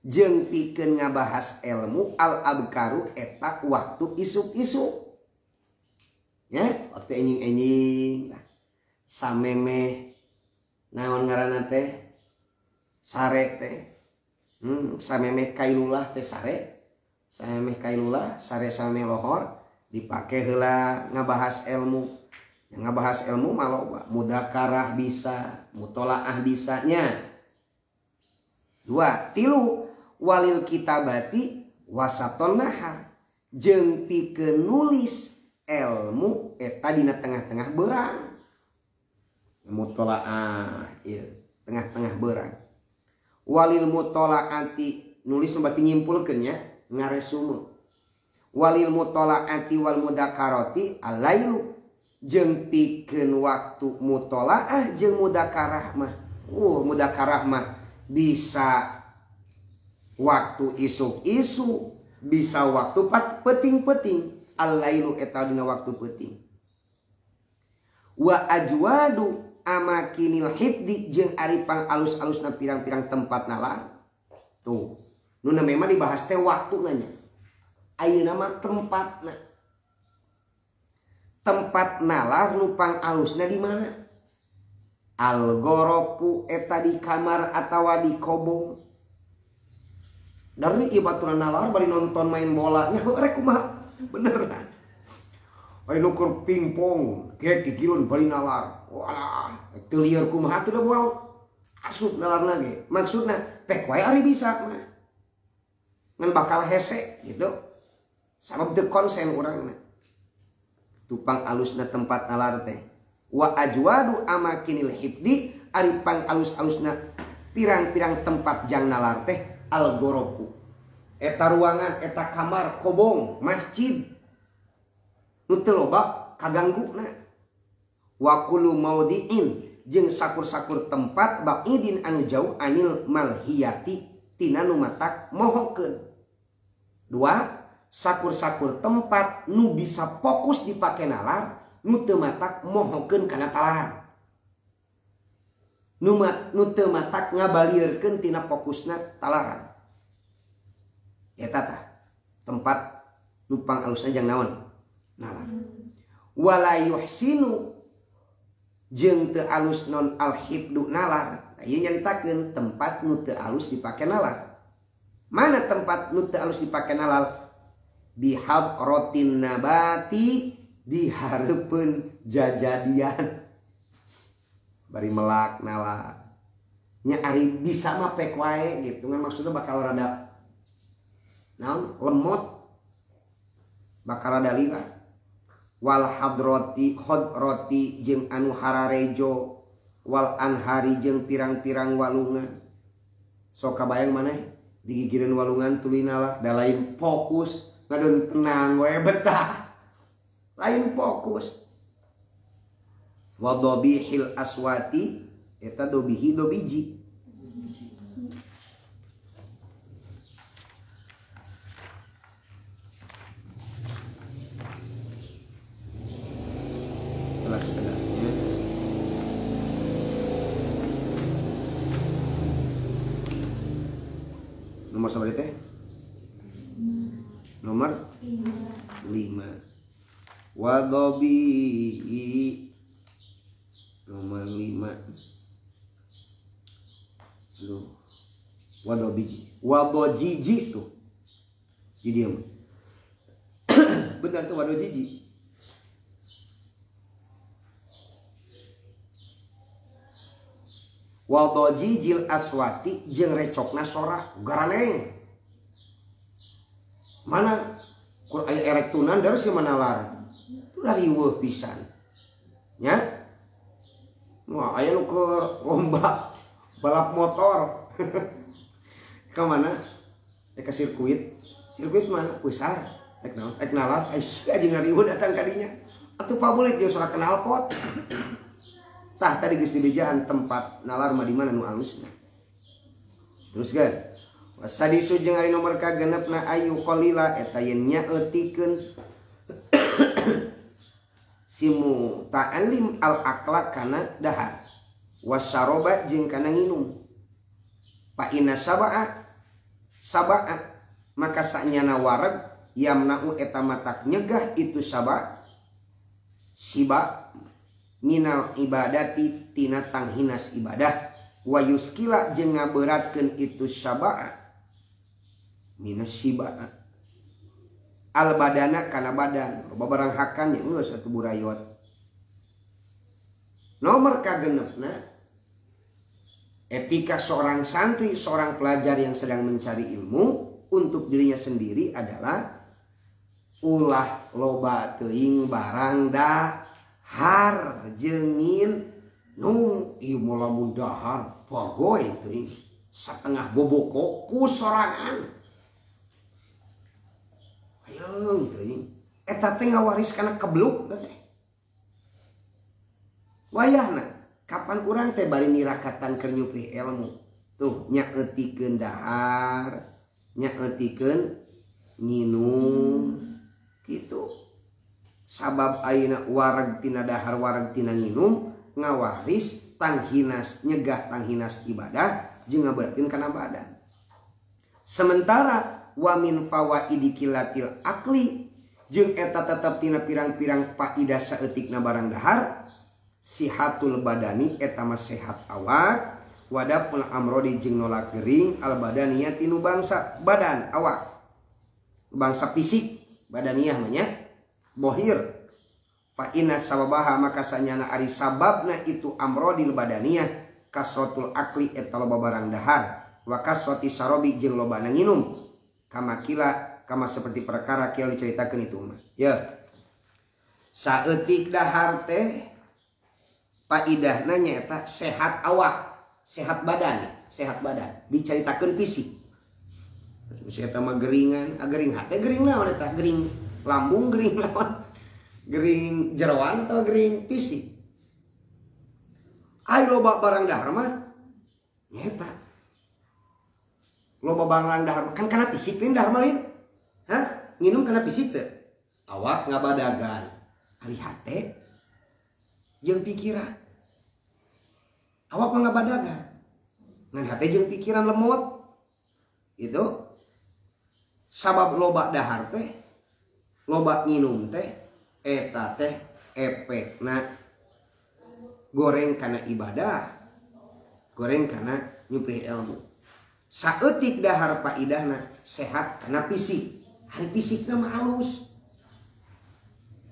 jeung pikeun ngabahas ilmu al abkaru eta waktu isuk-isuk ya waktu enjing-enjing samemeh naon ngaranna teh sare teh samemeh kailulah teh sare samemeh kailulah sare samemeh lohor dipake heula ngabahas ilmu. Ngabahas ilmu mah loba, mudzakarah bisa, mutolaah bisanya. Dua, tilu walil kitabati wasaton nahar jeung pikeun nulis ilmu eta dina tengah-tengah beurang. Mutolaah ieu tengah-tengah beurang. Walil mutolaati nulis berarti nyimpulkeun nya ngaresume. Walil mutolaati wal mudakarati alailu jeung pikeun waktu mutolaah jeung mudakarah mah. Mudakarah mah bisa waktu isuk-isuk, bisa waktu peting-peting. Alailu eta dina waktu peting. Wa ajwadu amakinil hifdi jeung ari pang alus-alusna pirang-pirang tempat nalar. Tuh, nu memang dibahas teh waktu nanya. Ayeuna mah tempatna. Tempat nalar nu pang alusna di mana? Al-goropu eta di kamar atawa di kobong. Dari ieu baturan nalar bari nonton main bola nya rek kumaha? Bener. Aya nu keur pingpong, gek gigilun bari nalar. Walah, teu lieur kumaha teu da moal asup nalarna ge. Maksudna pek wae ari bisa mah. Ngan bakal hese gitu. Sabab teu konsen urangna. Tupang alusna tempat nalar teh. Wa ajwadu amakinil hifdi ari pang alus-alusna pirang-pirang tempat jang nalar teh al-goropu. Eta ruangan, eta kamar, kobong, masjid. Nu teu loba kagangguna. Wa kullu maudiin jeung sakur-sakur tempat ba'idin anu jauh anil malhiyati tina nu matak mohokeun. Dua, sakur-sakur tempat nu bisa fokus dipake nalar nu teu matak mohokeun kana talaran. Nu teu matak ngabalieurkeun tina fokusna talaran. Eta tah tempat nu pang alusna jang naon? Nalar. Wala yuhsinu jeung teu alus non al-hibdu nalar. Ieu nyaritakeun tempat nu teu alus dipake nalar. Mana tempat nu teu alus dipake nalar? Bihadratin nabati di hareupeun jajadian. Bari melak nalar. Nya ari bisa mah pek wae gitu ngan maksudna bakal rada naon lemot, bakal rada lila. Wal hadrati khadrati jeung anu hararejo, wal anhari jeung pirang-pirang walungan. Sok kabayang maneh digigireun walungan tuluy nalar da lain fokus ngadon tenang we betah. Lain fokus. Wa dobihil aswati eta dobihi dobiji. Telah sekedarnya. Nomor sabaraha teh? Nomor 5. Wa dobihi nomor 5. Aduh. Wadobiji. Wadojiji tuh. Jadi dia benar tuh wadojiji. Wadojijil aswati jeung recokna sora garaneng. Mana kur aya erektunan dari si manalar. Itu dari riweuh pisan. Nya? Wah, aya nu keur lomba balap motor. Ke mana? Ke sirkuit. Sirkuit mana? Pusar. Ek naon? Ek nalar. Ai sia jeung ngariweuh datang ka dinya. Atuh pabulit jeung sora knalpot. Tah tadi geus dibejaan tempat nalar mah di mana nu alusna. Terus kan? Wasadisu jeung ari nomor kagenepna ayu qalila eta yen nyaeutikeun simu ta'alim al akla kana dahar wasaroba jeung kana nginum. Fa inna sab'a sab'a maka sanyana wareg yamna'u eta matak nyegah itu sab'a siba minal ibadati tina tanghinas ibadah wa yuskila jeung ngaberatkeun itu sab'a minas siba al badana kana badan loba barang hakan nya geus atuh burayot. Nomor kagenepna etika seorang santri, seorang pelajar yang sedang mencari ilmu untuk dirinya sendiri adalah ulah loba teuing barang dahar jeung nu ieu lamun dahar bagoy teuing satengah boboko ku sorangan. Yeung teuing. Eta teh ngawaris kana kebluk teh. Wayahna kapan urang teh bari nirakatan keur nyupri ilmu. Tuh nyaeutikeun dahar, nyaeutikeun nginum gitu. Sabab ayeuna wareg tina dahar wareg tina nginum ngawaris tanghinas nyegah tanghinas ibadah jeung ngaberatkeun kana badan. Sementara wa min fawaidi kilatil akli jeung eta tetep tina pirang-pirang faidah saeutikna barang dahar sihatul badani eta mah sehat awak wadapul amrodi jeung nolak gering al badaniyah tinu bangsa badan awak bangsa fisik badaniyah mah nya bohir fa inna sababaha maka sanyana ari sababna itu amrodil badaniyah kasrotul akli eta loba barang dahar wa kasroti sarobi jeung lobana nginum kama kila kama seperti perkara kila diceritakeun itu mah ya saeutik dahar teh paidahna nyaeta sehat awak sehat badan diceritakeun fisik. Eta mah geringan, gering hate gering naon eta? Gering lambung, gering naon? Gering jeroan atau gering fisik? Ai loba barang dahar mah nyaeta. Loba barang dahar kan kana fisik lain dahar mah lain. Hah? Nginum kana fisik teu? Awak ngabadagan. Ari hate jeung pikiran. Awak mah ngabadagan. Ngan hate jeung pikiran lemot. Itu sabab loba dahar teh loba nginum teh eta teh efekna goreng kana ibadah, goreng kana nyuprih ilmu. Saeutik dahar paidahna sehat kana fisik. Ari fisikna mah alus.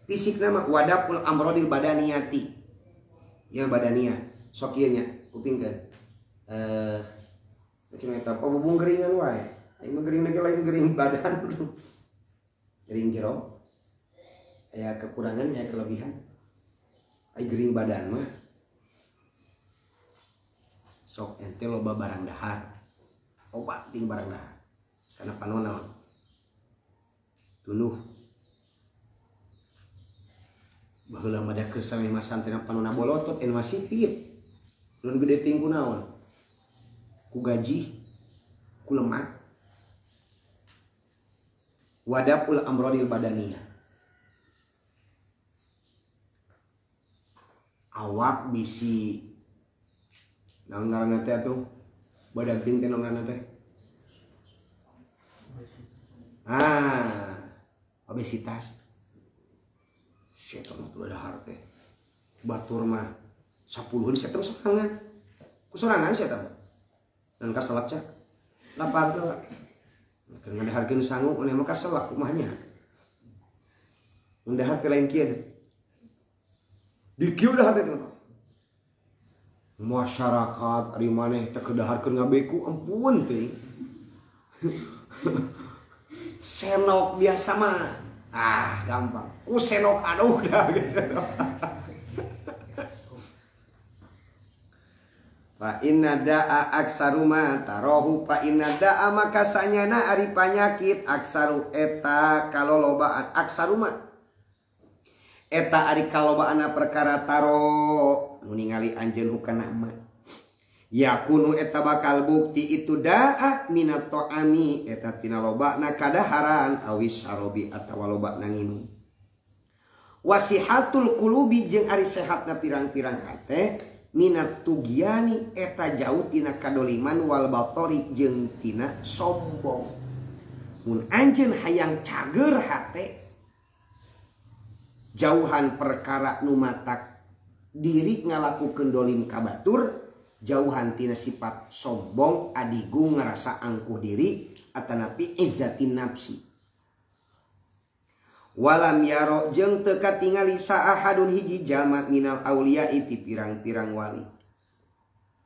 Fisikna mah wadapul amrodil badaniyati. Ya badaniyah sok ieu nya kupingkeun. Cenah eta bubung geringan wae. Aing mah gering lagi lain gering badan. Gering jero. Aya kekurangan aya kelebihan. Ai gering badan mah sok ente loba barang dahar. Loba ting barang dahar. Kana panon naon? Tunduh. Baheula mah da keur sami mah santri panonna bolotot en mah sipit. Lun gede ting ku naon? Ku gaji, ku lemak. Wadapul amrodil badaniyah. Awak bisi naon ngaranna teh atuh? Badag ting teh naon ngaranna teh? Ah, obesitas. Setan mah dahar teh. Batur mah 10 setan sorangan. Ku sorangan setan. Dan kaselak cak. Lapar teh. Keur ngadaharkeun sangu maneh mah kaselak kumaha nya. Mun dahar teh lain kieu. Di kieu dahar teh. Masyarakat ari maneh teh kedaharkeun ngabeku ampun teh. Senok biasa mah. Ah, gampang. Ku senok aduh dah gitu. Fa inna da'a aksaru ma tarohu fa inna da'a maka sanyana ari panyakit aksaru eta kalolobaan aksaru ma eta ari kalobaana perkara taro nu ningali anjeun hukana ma yakunu eta bakal bukti itu da'a minat ta'ami eta tina lobana kadaharan awis sarobi atawa lobana nginum wasihatul qulubi jeung ari sehatna pirang-pirang hate minat tugiani eta jauh tina kadoliman wal batori jeung tina sombong. Mun anjeun hayang cager hate jauhan perkara nu matak diri ngalakukeun dolim ka batur, jauhan tina sifat sombong adigung ngerasa angkuh diri atanapi izzatin nafsi. Walam yaro jeung teu katingali saahadun hiji jalma minal aulia iti pirang-pirang wali.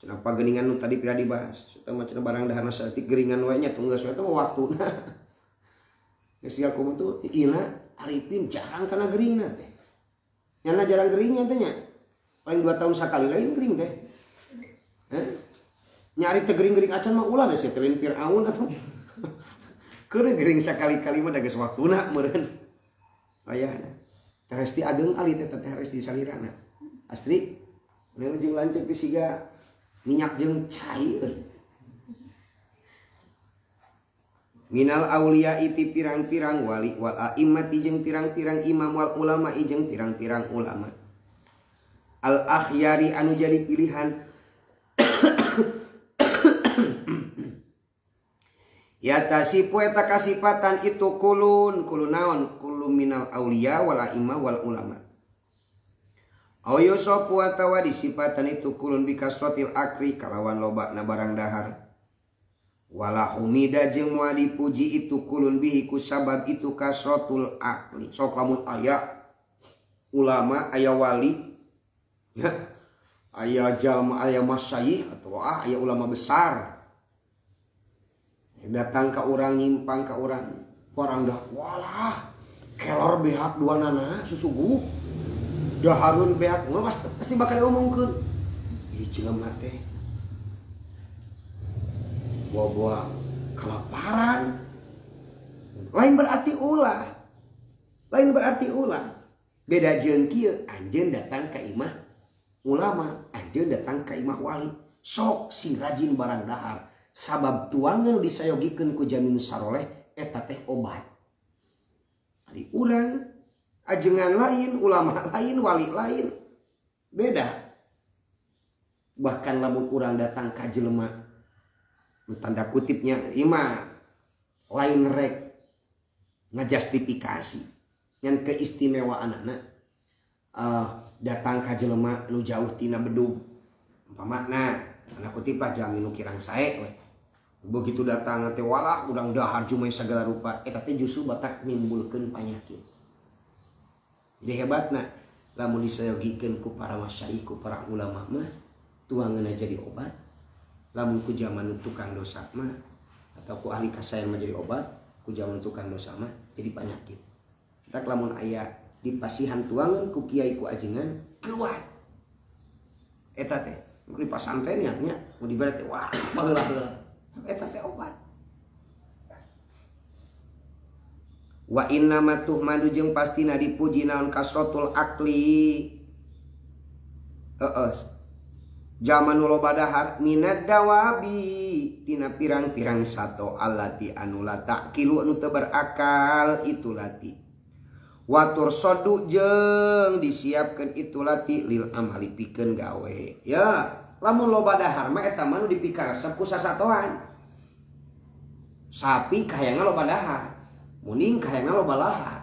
Cenah geuningan nu tadi pira dibahas. Eta mah cenah barang daharna saeutik geringan wae nya tunggu geus we teh waktuna. Geus sia kumaha tuh ina Arifin jarang kana geringna teh. Nyana jarang geringnya teh nya. Paling 2 tahun sakali lain gering teh. Heh. Nyari teh gering-gering acan mah ulah geus teh lain Firaun atuh. Keur gering sakali-kali mah da geus waktuna meureun. Ayana. Teh Resti ageng ali teh Teh Resti salirana. Astri manehna jeung lanceuk teh siga minyak jeung cai euy. Minal auliya iti pirang-pirang wali wal a'immati jeung pirang-pirang imam wal ulama jeung pirang-pirang ulama. Al akhyari anu jadi pilihan. Ya tasipu eta kasipatan itu kulun kulun naon kulun minal auliya wal a'immah wal ulama. Au yusofu atawa disipatan itu kulun bikasrotil akri kalawan lobana barang dahar. Wala humida jeung moal dipuji itu kulun bihi ku sabab itu kasrotul akli. Sok lamun aya ulama, aya wali, ya, aya jalma, aya masyayikh atau aya ulama besar. Datang ka urang nyimpang ka urang, orang dah walah kelor beak dua nana susugu. Daharun beak pasti bakal diomongkeun. Ieu jelema teh buah-buah kelaparan. Lain berarti ulah. Lain berarti ulah. Beda jeung kieu, anjeun datang ka imah ulama, anjeun datang ka imah wali. Sok sing rajin barang dahar. Sabab tuangan disayogikeun ku jamin saroleh eta teh obat. Ari urang ajengan lain, ulama lain, wali lain beda. Bahkan lamun urang datang ka jelema tanda kutipnya ima lain rek ngajustifikasi yang keistimewaan anak datang ka jelema nu jauh tina bedug umpamana tanda kutip lah jalmi nu kirang sae we. Begitu datang teh walah urang dahar cuma segala rupa eta teh justru batak nimbulkeun panyakit. Jadi hebatna lamun disayogikeun ku para masyayikh ku para ulama mah tuangeunna jadi obat. Lamun ku zaman tukang dosa mah atau ku ahli kasayan mah jadi obat, ku zaman tukang dosa mah jadi penyakit. Kita lamun aya di pasihan tuangan ku kiai ku ajengan kuat. Eta teh ku di pasantren nya nya mu dibere teh wah baheula heula. Eta teh obat. Wa inna ma tuhmadu jeung pastina dipuji naon kasrotul akli. Heeh. Jaman nu loba dahar minad dawabi tina pirang-pirang sato allati anu la taqilu anu teu berakal itu lati. Watur sodu jeung disiapkeun itu lati lil amali pikeun gawe. Ya, lamun loba dahar mah eta mah nu dipikaresep ku sasatoan. Sapi kahayangna loba dahar, muning kahayangna loba lahar.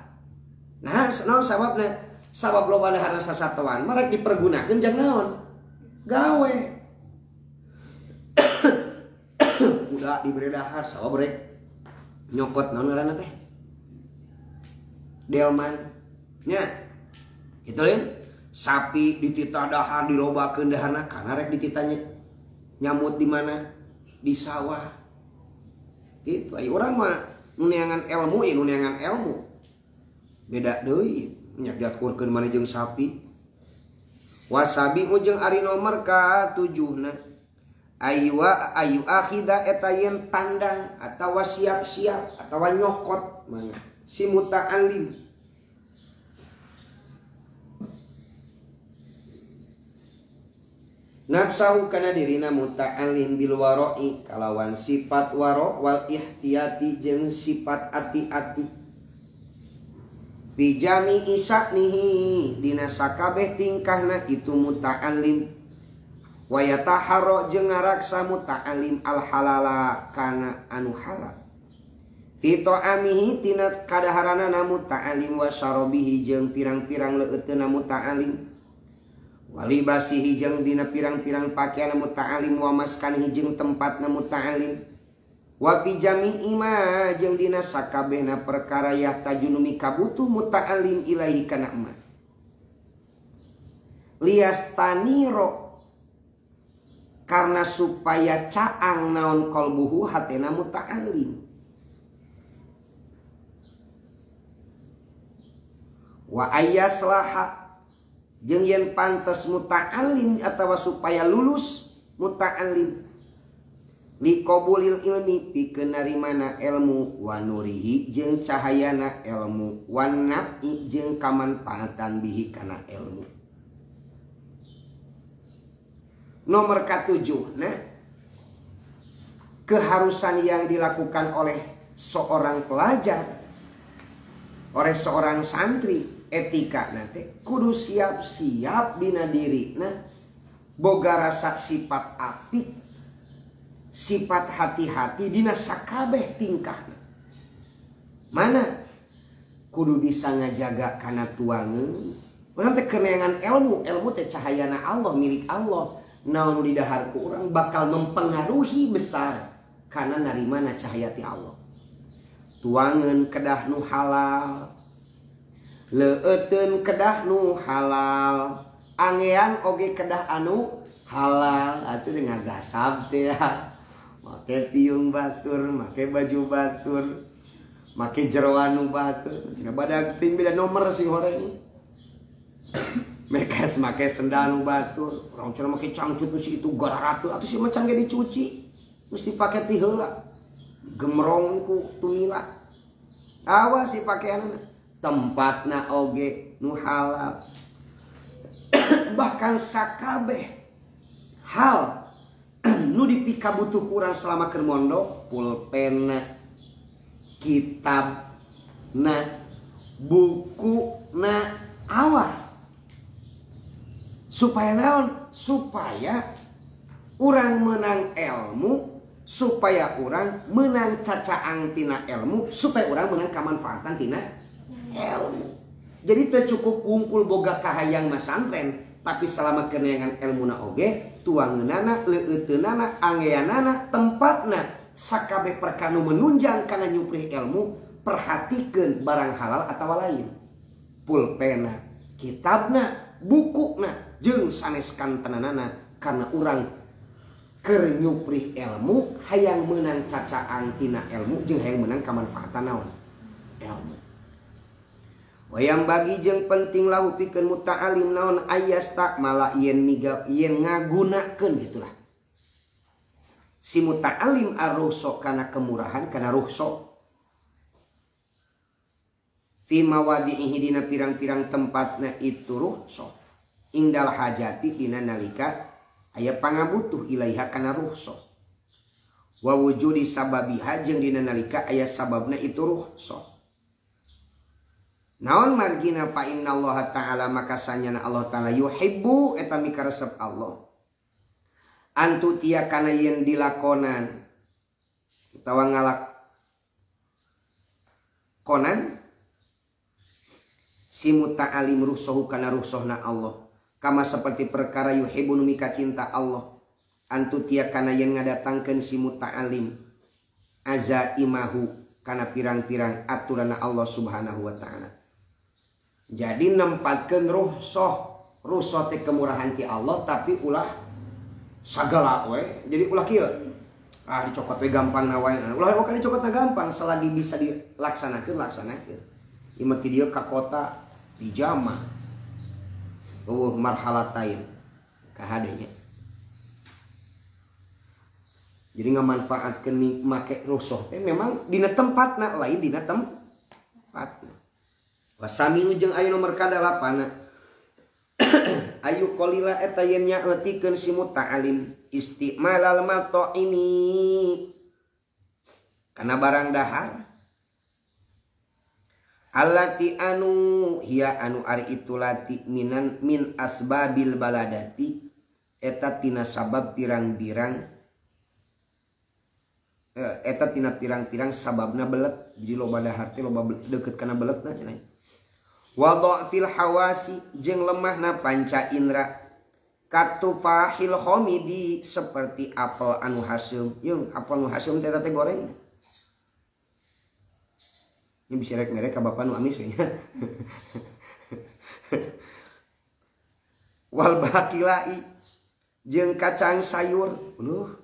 Nah, naon sababna? Sabab loba daharna sasatoan mah rek dipergunakeun jang naon? Gawe. Udah diberi dahar sabab rek nyokot naon ngaranna teh? Delman nya. Itu lain sapi dititah dahar dilobakeun daharna karena rek dititahnya nyamut di mana? Di sawah. Gitu ai urang mah nu neangan ilmu ieu nu neangan ilmu. Beda deui nya diakurkeun maneh jeung sapi. Wasabi ujung ari nomor ka tujuhna aywa ayu akhida eta yen tandang atawa siap-siap atawa nyokot mangga si muta'allim nafsahu kana dirina muta'allim bil wara'i kalawan sifat wara wal ihtiyati jeung sifat ati-ati bijami isaknihi dina sakabeh tingkahna itu muta'allim wa yataharra jeung ngaraksa muta'allim al halala kana anu halal fi ta'amihi tina kadaharanana muta'allim wa syarabihi jeung pirang-pirang leuteuna muta'allim wa libasihi jeung dina pirang-pirang pakaian muta'allim wa maskanihi jeung tempatna muta'allim wa fi jami'i ma jeung dina sakabehna perkara yahtajunumi kabutuh muta'allim ilaihi kana ma liyastaniro karena supaya caang naon qalbuhu hatena muta'allim wa ayyaslaha jeung yen pantes muta'allim atawa supaya lulus muta'allim Liqabulil ilmi pikeun narimana ilmu wa nurihi jeung cahayana ilmu wan nafi jeung kamanfaatan bihi kana ilmu. Nomor katujuh, nah, keharusan yang dilakukan oleh seorang pelajar, oleh seorang santri, etika nanti kudu siap-siap dina diri, nah, boga rasa sifat apik, sifat hati-hati dina sakabeh tingkahna. Mana kudu bisa ngajaga kana tuangeun. Urang teh keneangan ilmu, ilmu teh cahayana Allah, milik Allah. Naon nu didahar ku urang bakal mempengaruhi besar karena narimana cahaya ti Allah. Tuangeun kedah nu halal, leueuteun kedah nu halal, angean oge kedah anu halal. Atuh ngagasab teh ya. Make tiung batur, make baju batur, make jeroan nu batur. Cenah badag ting beda nomor sing horeng. Mekes make sendal nu batur, urang cenah make cangcut nu si itu gararatu atuh si macan ge dicuci. Mesti pake ti heula. Gemrong ku tumila. Awas si pakeanna. Tempatna oge nu halal. Bahkan sakabeh hal nu dipikabutuh kurang selama keur mondok, pulpenna, kitabna, bukuna, awas. Supaya naon? Supaya urang menang ilmu, supaya urang menang cacaang tina ilmu, supaya urang menang kamanfaatan tina ilmu. Jadi teu cukup wungkul boga kahayang masantren, tapi selama keneangan ilmuna oge, tuangeunana, leueuteunana, angeanana, tempatna, sakabeh perkara nu menunjang kana nyuprih ilmu, perhatikeun barang halal atawa lain. Pulpena, kitabna, bukuna, jeung sanes kantenanana, karena urang keur nyuprih ilmu hayang meunang cacaang tina ilmu jeung hayang meunang kamanfaatan naon ilmu. Wayang bagi jeung penting lahu pikeun muta'alim naon ayasta mala yen miga yen ngagunakeun gitulah. Si muta'alim ar-ruhsa kana kemurahan kana ruhsa fi mawadihi dina pirang-pirang tempatna itu ruhsa indal hajati dina nalika aya pangabutuh ilaiha kana ruhsa wa wujudi sababiha jeung dina nalika aya sababna itu ruhsa. Naon margina fa innallaha ta'ala maka sanyana Allah ta'ala yuhibbu eta mikaresep Allah antu tia kana yen dilakonan utawa ngalakonan si muta'alim ruhsahu kana ruhsahna Allah kama seperti perkara yuhibbu nu mika cinta Allah antu tia kana yen ngadatangkeun si muta'alim azaimahu kana pirang-pirang aturanna Allah Subhanahu wa ta'ala. Jadi nempatkeun ruhsah, ruhsah teh kemurahan ti Allah tapi ulah sagala we. Jadi ulah kieu. Ah dicokot we gampang na wae. Ulah we dicokotna gampang selagi bisa dilaksanakeun laksanakeun. Ieu mah ti dieu ka kota dijamah. Eueuh marhalatain kahadenya. Jadi ngamanfaatkeun make ruhsah teh memang dina tempatna lain dina tempatna. Wasaminu jeung ayu nomor kadalapana ayu qalila eta yen nyaeutikeun si muta'alim istimalal mata'imi kana barang dahar allati anu hiya anu ari itu lati minan min asbabil baladati eta tina sabab pirang-pirang eta tina pirang-pirang sababna belet. Jadi loba dahar teh loba deukeut kana beletna cenah. Wa dha'fil hawasi jeung lemahna panca indra katufahil khomidi seperti apel anu haseum. Jeung apel anu haseum teh teh goreng. Ini bisa rek merek ka bapa nu amis we nya. Wal bakilai jeung kacang sayur. Aduh.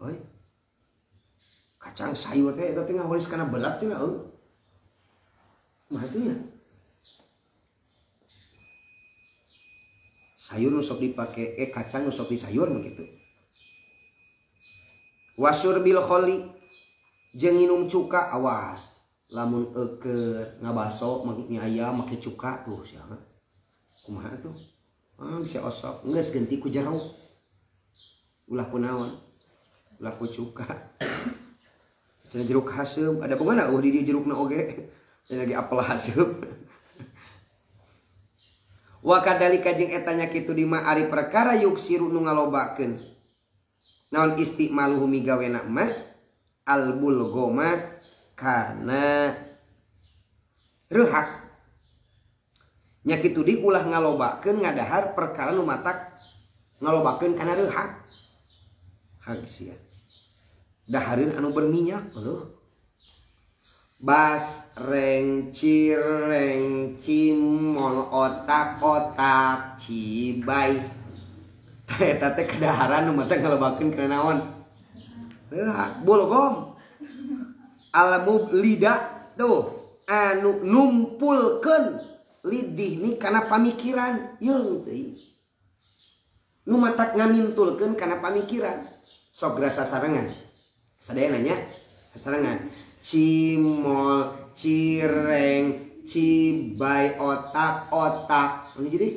Oi. Kacang sayur teh eta teh ngawalis kana belat cenah eueuh. Mah itu ya. Sayur nu sok dipake kacang nu sok di sayur mah gitu. Wasyurbil kholi jeung nginum cuka awas lamun eukeut ngabaso make ayam make cuka tuh sia kumaha tuh bisa osok geus ganti ku jeruk ulah ku naon ulah ku cuka cenah jeruk haseum ada pengana eueuh di dieu jerukna oge cenah lagi apel haseum. Wa kadzalika jeung eta nya kitu di ma ari perkara yuksiru nu ngalobakeun naon istimaluhu migawena ma al bulgoma kana reuhak nya kitu di ulah ngalobakeun ngadahar perkara nu matak ngalobakeun kana reuhak hak sia dahareun anu berminyak leuh bas reng cireng cimol otak-otak cibai eta teh kadaharan nu matak ngalobakeun kana naon reuhak bulgom al mublida tuh anu numpulkeun lidihni kana pamikiran yeung teuing nu matak ngamintulkeun kana pamikiran sok rasa sarengan sadaya nanya sarengan cimol cireng cibai otak-otak anu jadi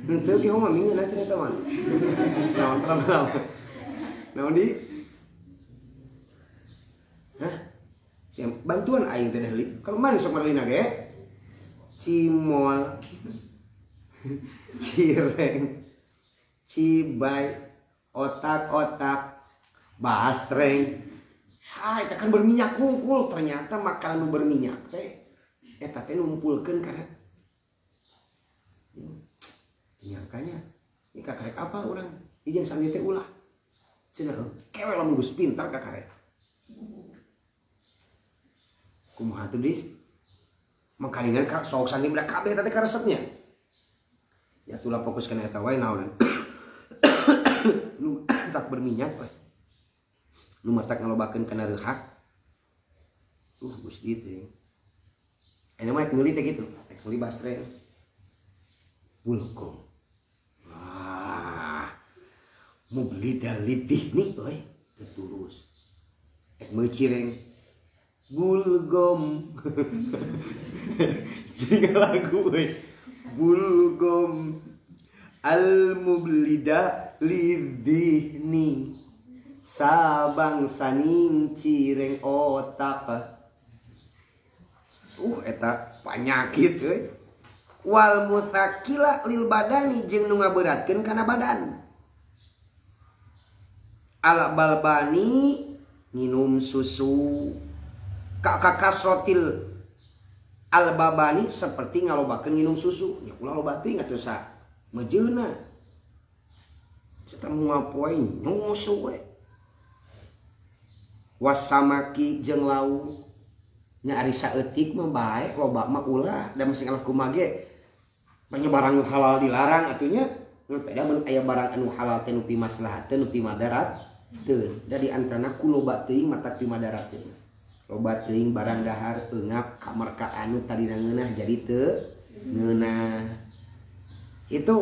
henteu ki mah minggu cerita mah naon naon naon di hah siap bantuan aing teh deui kalau mana sok marlina ge cimol cireng cibai otak-otak basreng. Hai, kan berminyak kungkul ternyata makanan nu berminyak teh eta teh numpulkeun kana nyangkanya ini kakarek apa urang ieu jeung sami teh ulah cenah kewe lamun geus pintar kakarek kumaha tuh dis mangkalingan ka sok sandi budak kabeh eta teh karesepnya ya tulah fokus kana eta wae naon nu tak berminyak we nu matak ngalobakeun kana reuhak tuh Gusti teh aya mah meuli teh kitu rek meuli basreng bulgom wah mublida lidih nih euy teu tulus rek meuli cireng bulgom jadi lagu euy bulgom al mublida lidihni sabang saning cireng otak eta panyakit euy wal mutakila lil badani jeung nu ngaberatkeun kana badan al balbani minum susu kakasrotil al babani seperti ngalobakeun minum susu nya ulah loba teuing atuh sa mejeuna sateu poe nyusu we wasamaki jeung lauk nya ari saeutik mah bae loba mah ulah da masing Allah kumaha ge banyak barang halal dilarang atunya beda mun aya barang anu halal teh nu pimaslahat teh nu pimadarat teu da di antarana ku loba teuing mata pimadarat teh loba teuing barang dahar eungap kamarka anu tadina ngeunah jadi teu ngeunah itu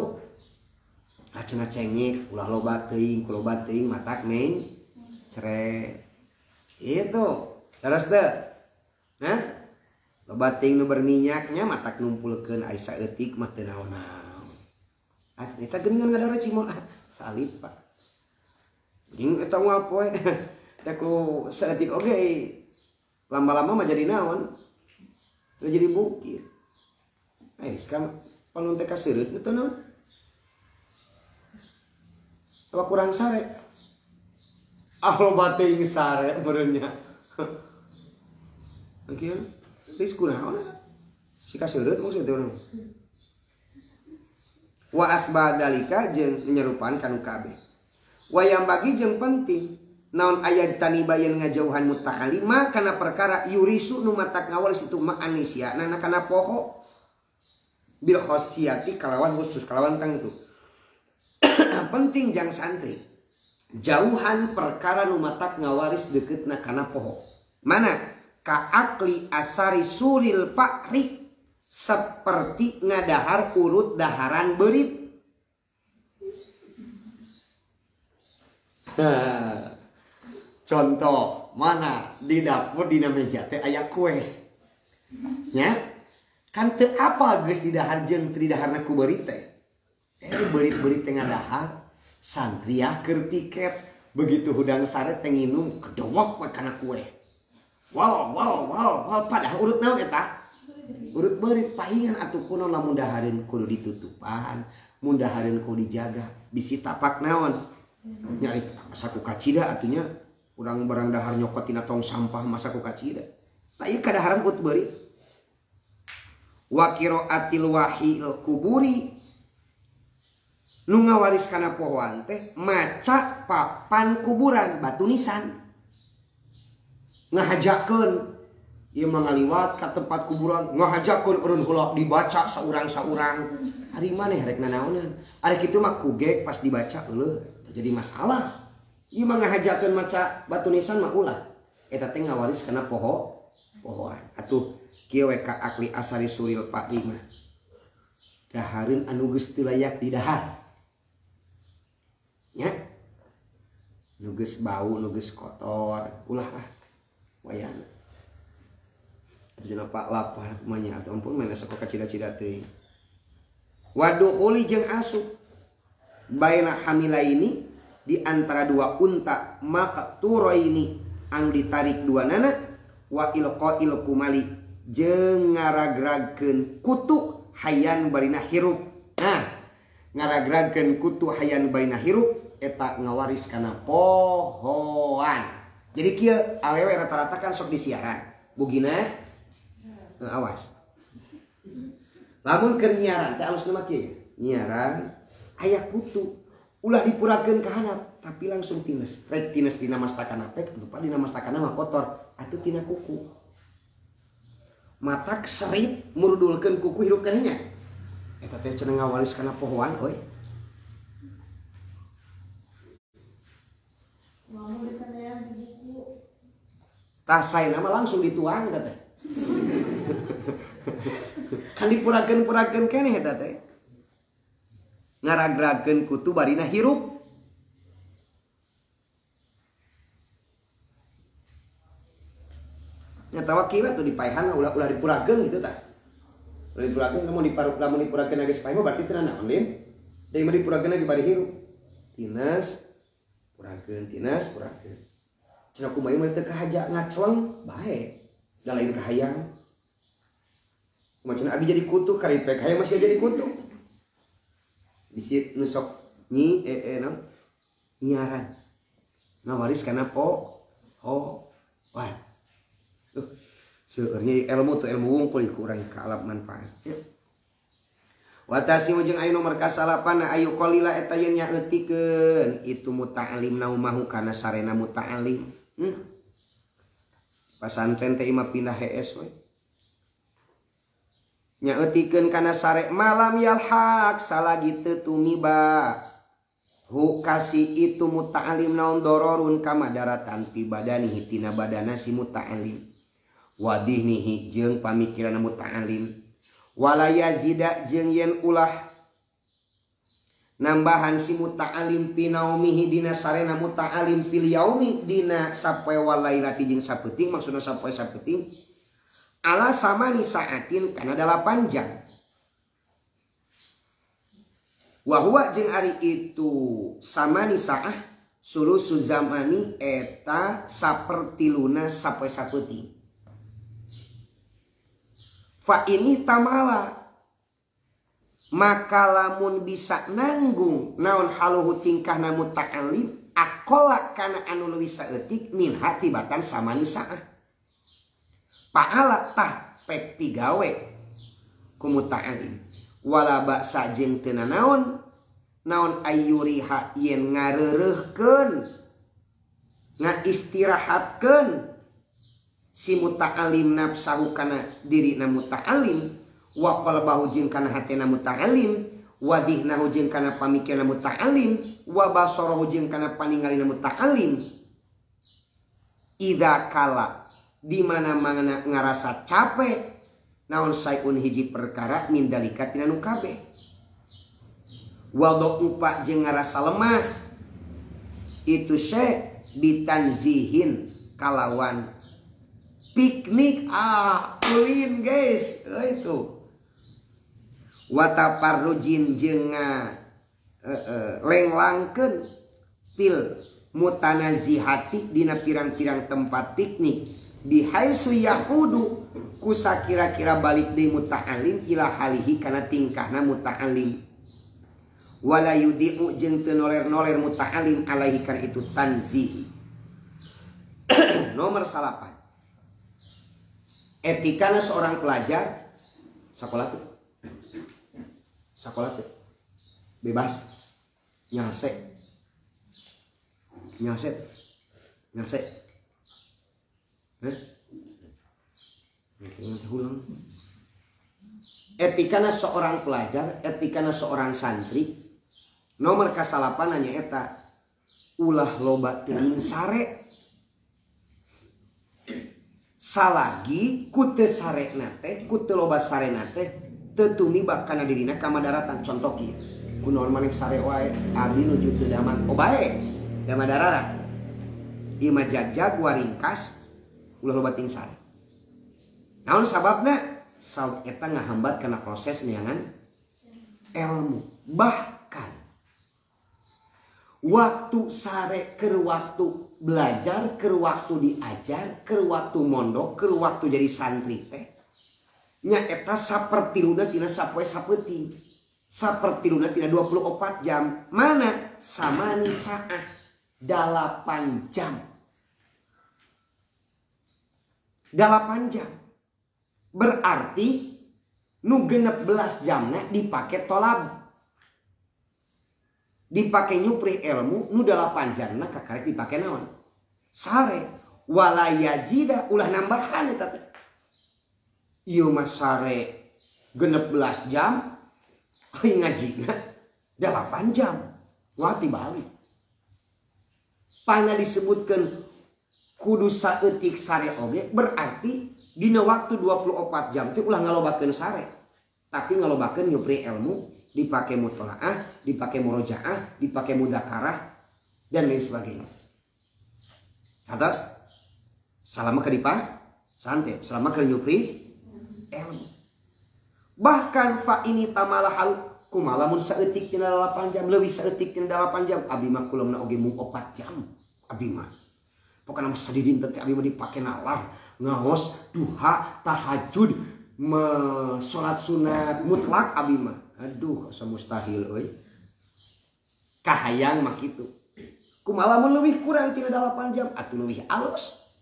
cenah cengek ulah loba teuing ku loba teuing matak meng cere itu terus teh hah loba teuing nu berminyaknya matak numpulkeun ai saeutik mah teu naon-naon ah eta geuningan ngadara cimol ah salib pak jeung eta unggal poe teh ku saeutik oge lama-lama mah jadi naon jadi bukit sekarang panun teh kaseureut teu naon apa kurang sare ah loba teuing sare meureunnya engkieu geus kunaon si kaseureut maksud teh wa asbadalika jeung menyerupaan kanu kabeh wayang bagi jeung penting naon aya taniba yen ngajauhan muta'alima kana perkara yurisu nu matak ngawal situ ma anisia nana kana poho bil khosiati kalawan khusus kalawan tangtu penting jang santri jauhan perkara nu matak ngawaris deketna kana poho mana kaakli asari suril fakri seperti ngadahar urut daharan berit. Contoh mana di dapur dina meja teh aya kue. Nya kan teu apal geus didahar jeung teu didaharna ku beurit teh. Beurit-beurit teh ngadahar santriah keur tiket begitu hudang sare teh nginum kedewek we kana kue. Wal wal wal wal padahal urut naon eta? Urut beurit pahingan atuh kuno lamun dahareun kudu ditutupan, mun dahareun kudu dijaga, bisi tapak naon. Nya masa ku kacida atunya urang barang dahar nyokot tina tong sampah masa ku kacida. Tah ieu kadaharan urut beurit. Wa qiraatil wahil kuburi nu ngawaris kana pohoan teh maca papan kuburan batu nisan. Ngahajakeun ieu mah ngaliwat ka tempat kuburan ngahajakeun eureun heula dibaca saurang-saurang. Ari maneh rek nanaonan? Ari kitu mah kugek pas dibaca euleuh jadi masalah. Ieu mah ngahajakeun maca batu nisan mah ulah. Eta teh ngawaris kana pohoan. Atuh kieu we ka akli asari suril Pak mah. Dahareun anu geus teu layak didahar. Nya. Nu geus bau, nu geus kotor, ulah ah. Wayahna. Atuh Pak lapar kumanya atuh ampun mana sok kacida-cida teuing. Waduhuli jeung asup baina hamilaini di antara dua unta maqturaini anu ditarik dua nana wa ilqail kumali jeung ngaragragkeun kutu hayan barina hirup. Nah, ngaragragkeun kutu hayan barina hirup eta ngawaris kana pohoan. Jadi kieu awewe rata-rata kan sok disiaran. Bugina nah, awas. Lamun keur nyiaran teh alusna mah kieu. Nyiaran aya kutu ulah dipurakeun ka handap tapi langsung tines. Rek tines dina mastakana pek lupa dina mastakana mah kotor atuh tina kuku. Matak serit murudulkeun kuku hirup kana nya. Eta teh cenah ngawaris kana pohoan euy. Tah saena mah langsung dituang eta teh. Kan dipurakeun-purakeun keneh eta teh. Ngaragragkeun kutu barina hirup. Nya tawa kieu atuh dipaehan ulah-ulah dipurakeun gitu tah. Ulah dipurakeun lamun diparuk lamun dipurakeun geus paeh mah berarti teu nanaon lin. Da ieu mah dipurakeun lagi bari hirup. Tines purakeun tines purakeun. Cenah kumaha mah teu kahaja ngaceleng bae. Da lain kahayang. Kumaha cenah abi jadi kutu karipek hayang masih jadi kutu. Bisi nu sok nyi naon? Nyiaran. Ngawaris kana po ho wan. Seueurnya ilmu tuh ilmu wungkul kurang ka alap manfaat. Ya. Watasi jeung aya nomor kasalapan ayu qalila eta yen nyaeutikeun itu muta'alim naumahu kana sarena muta'alim. Pasantren teh imah pindah hees we. Nyaeutikeun kana sare malam yalhaq salagi teu tumiba. Hu kasi itu muta'alim naon dororun kamadaratan pi badanihi tina badana si muta'alim. Wadihnihi jeung pamikiranna muta'alim. Wala yazida jeung yen ulah nambahan si muta'alim pinaumihi dina sarena muta'alim pil yaumi dina sapoe walailati jeung sapeuting maksudna sapoe sapeuting ala samani saatin kana 8 jam. Wa huwa jeung ari itu samani saah sulusu zamani eta sapertiluna sapoe sapeuting. Fa ini tamala maka lamun bisa nanggung naon haluhu tingkahna muta'alim akola kana anu leuwih saeutik min hatibatan samani saah. Paala tah pek pigawe ku muta'alim wala baksa jeung teu nanaon naon ayyuriha yen ngareureuhkeun ngaistirahatkeun si muta'alim nafsahu kana dirina muta'alim wa qalbahu jeung kana hatena muta'alim wa dihnahu jeung kana pamikiranna muta'alim wa basarahu jeung kana paningalina muta'alim idza kala di mana-mana ngarasa capek naon saeun hiji perkara min dalika tina nu kabeh wa dhaufa jeung ngarasa lemah Itu se bitanzihin kalawan piknik ah ulin guys itu wataparrujin jeung lenglangkeun pil mutanazihati dina pirang-pirang tempat piknik bihaisu yaqudu kusa kira-kira balik deui muta'alim ila halihi kana tingkahna muta'alim wala yudi'u jeung teu noler-noler muta'alim alaihi kana itu tanzihi. Nomor 8 etikana seorang pelajar sekolah tuh bebas nyase nyase nyase etikana seorang pelajar, etikana seorang santri nomor kasalapan nanya eta ulah loba teuing sare salagi ku teu sarena teh ku teu loba sarena teh teu tumibak kana dirina kamadaratan. Contoh kieu kunaon maneh sare wae abdi nuju teu damang oh bae damadarara ieu mah jagjag waringkas ulah loba teuing sare. Naon sababna? Saw eta ngahambat kana proses neangan ilmu. Bahkan waktu sare keur waktu belajar, keur waktu diajar, keur waktu mondok, keur waktu jadi santri teh nya eta sapertiluna tina sapoe sapeuting. Sapertiluna tina 24 jam. Mana? Samani saah 8 jam. 8 jam. Berarti nu 16 jamna dipake tolab. Dipake nyupri ilmu nu 8 jamna kakarek dipake naon? Sare wala yazida ulah nambahan eta teh. Ieu mah sare 16 jam ai ngajina 8 jam. Wah tibalik. Pana disebutkeun kudu saeutik sare oge berarti dina waktu 24 jam teh ulah ngalobakeun sare. Tapi ngalobakeun nyupri ilmu, dipake mutolaah, dipake murojaah, dipake mudakarah dan lain sebagainya. Atas selama kedipa santai, selama keur nyupri ilmu. Bahkan fa ini tamalahal kumalamun saeutik tina 8 jam, leuwih saeutik tina 8 jam, abi mah kulamna oge mung 4 jam. Abi mah pokona mah sadidinten teh abi mah dipake nalar, ngaos, duha, tahajud, salat sunat mutlak abi mah. Aduh, asa mustahil euy. Kahayang mah kitu. Kumaha lamun leuwih kurang tina 8 jam atuh leuwih alus.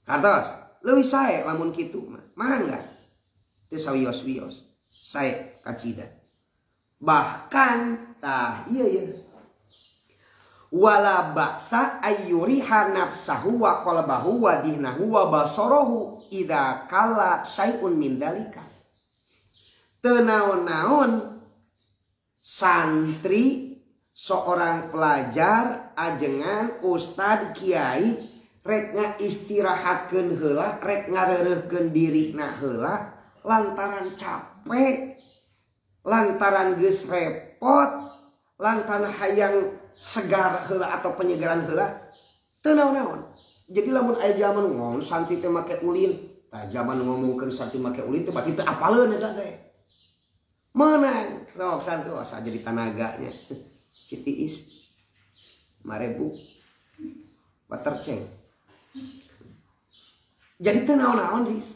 Kartos, leuwih sae lamun kitu mah. Mangga. Teu sawios-wios. Sae kacida. Bahkan tah ieu ieu. Wala ba'sa ayyuriha nafsahu wa qalbahu wa dihnahu wa basarahu idza kala syai'un min dalika. Teu naon-naon santri seorang pelajar ajengan ustad kiai rek ngaistirahatkeun heula rek ngareureurkeun dirina heula lantaran capek lantaran geus repot lantaran hayang segar heula atau penyegaran heula teu naon-naon. Jadi lamun aya jaman ngomong santri teh make ulin, tah jaman ngomongkeun santri make ulin teh berarti teu apaleun eta teh. Menang sok santri asa jadi tanaganya. Citiis 5.000 waterceng. Jadi teu naon-naon ris.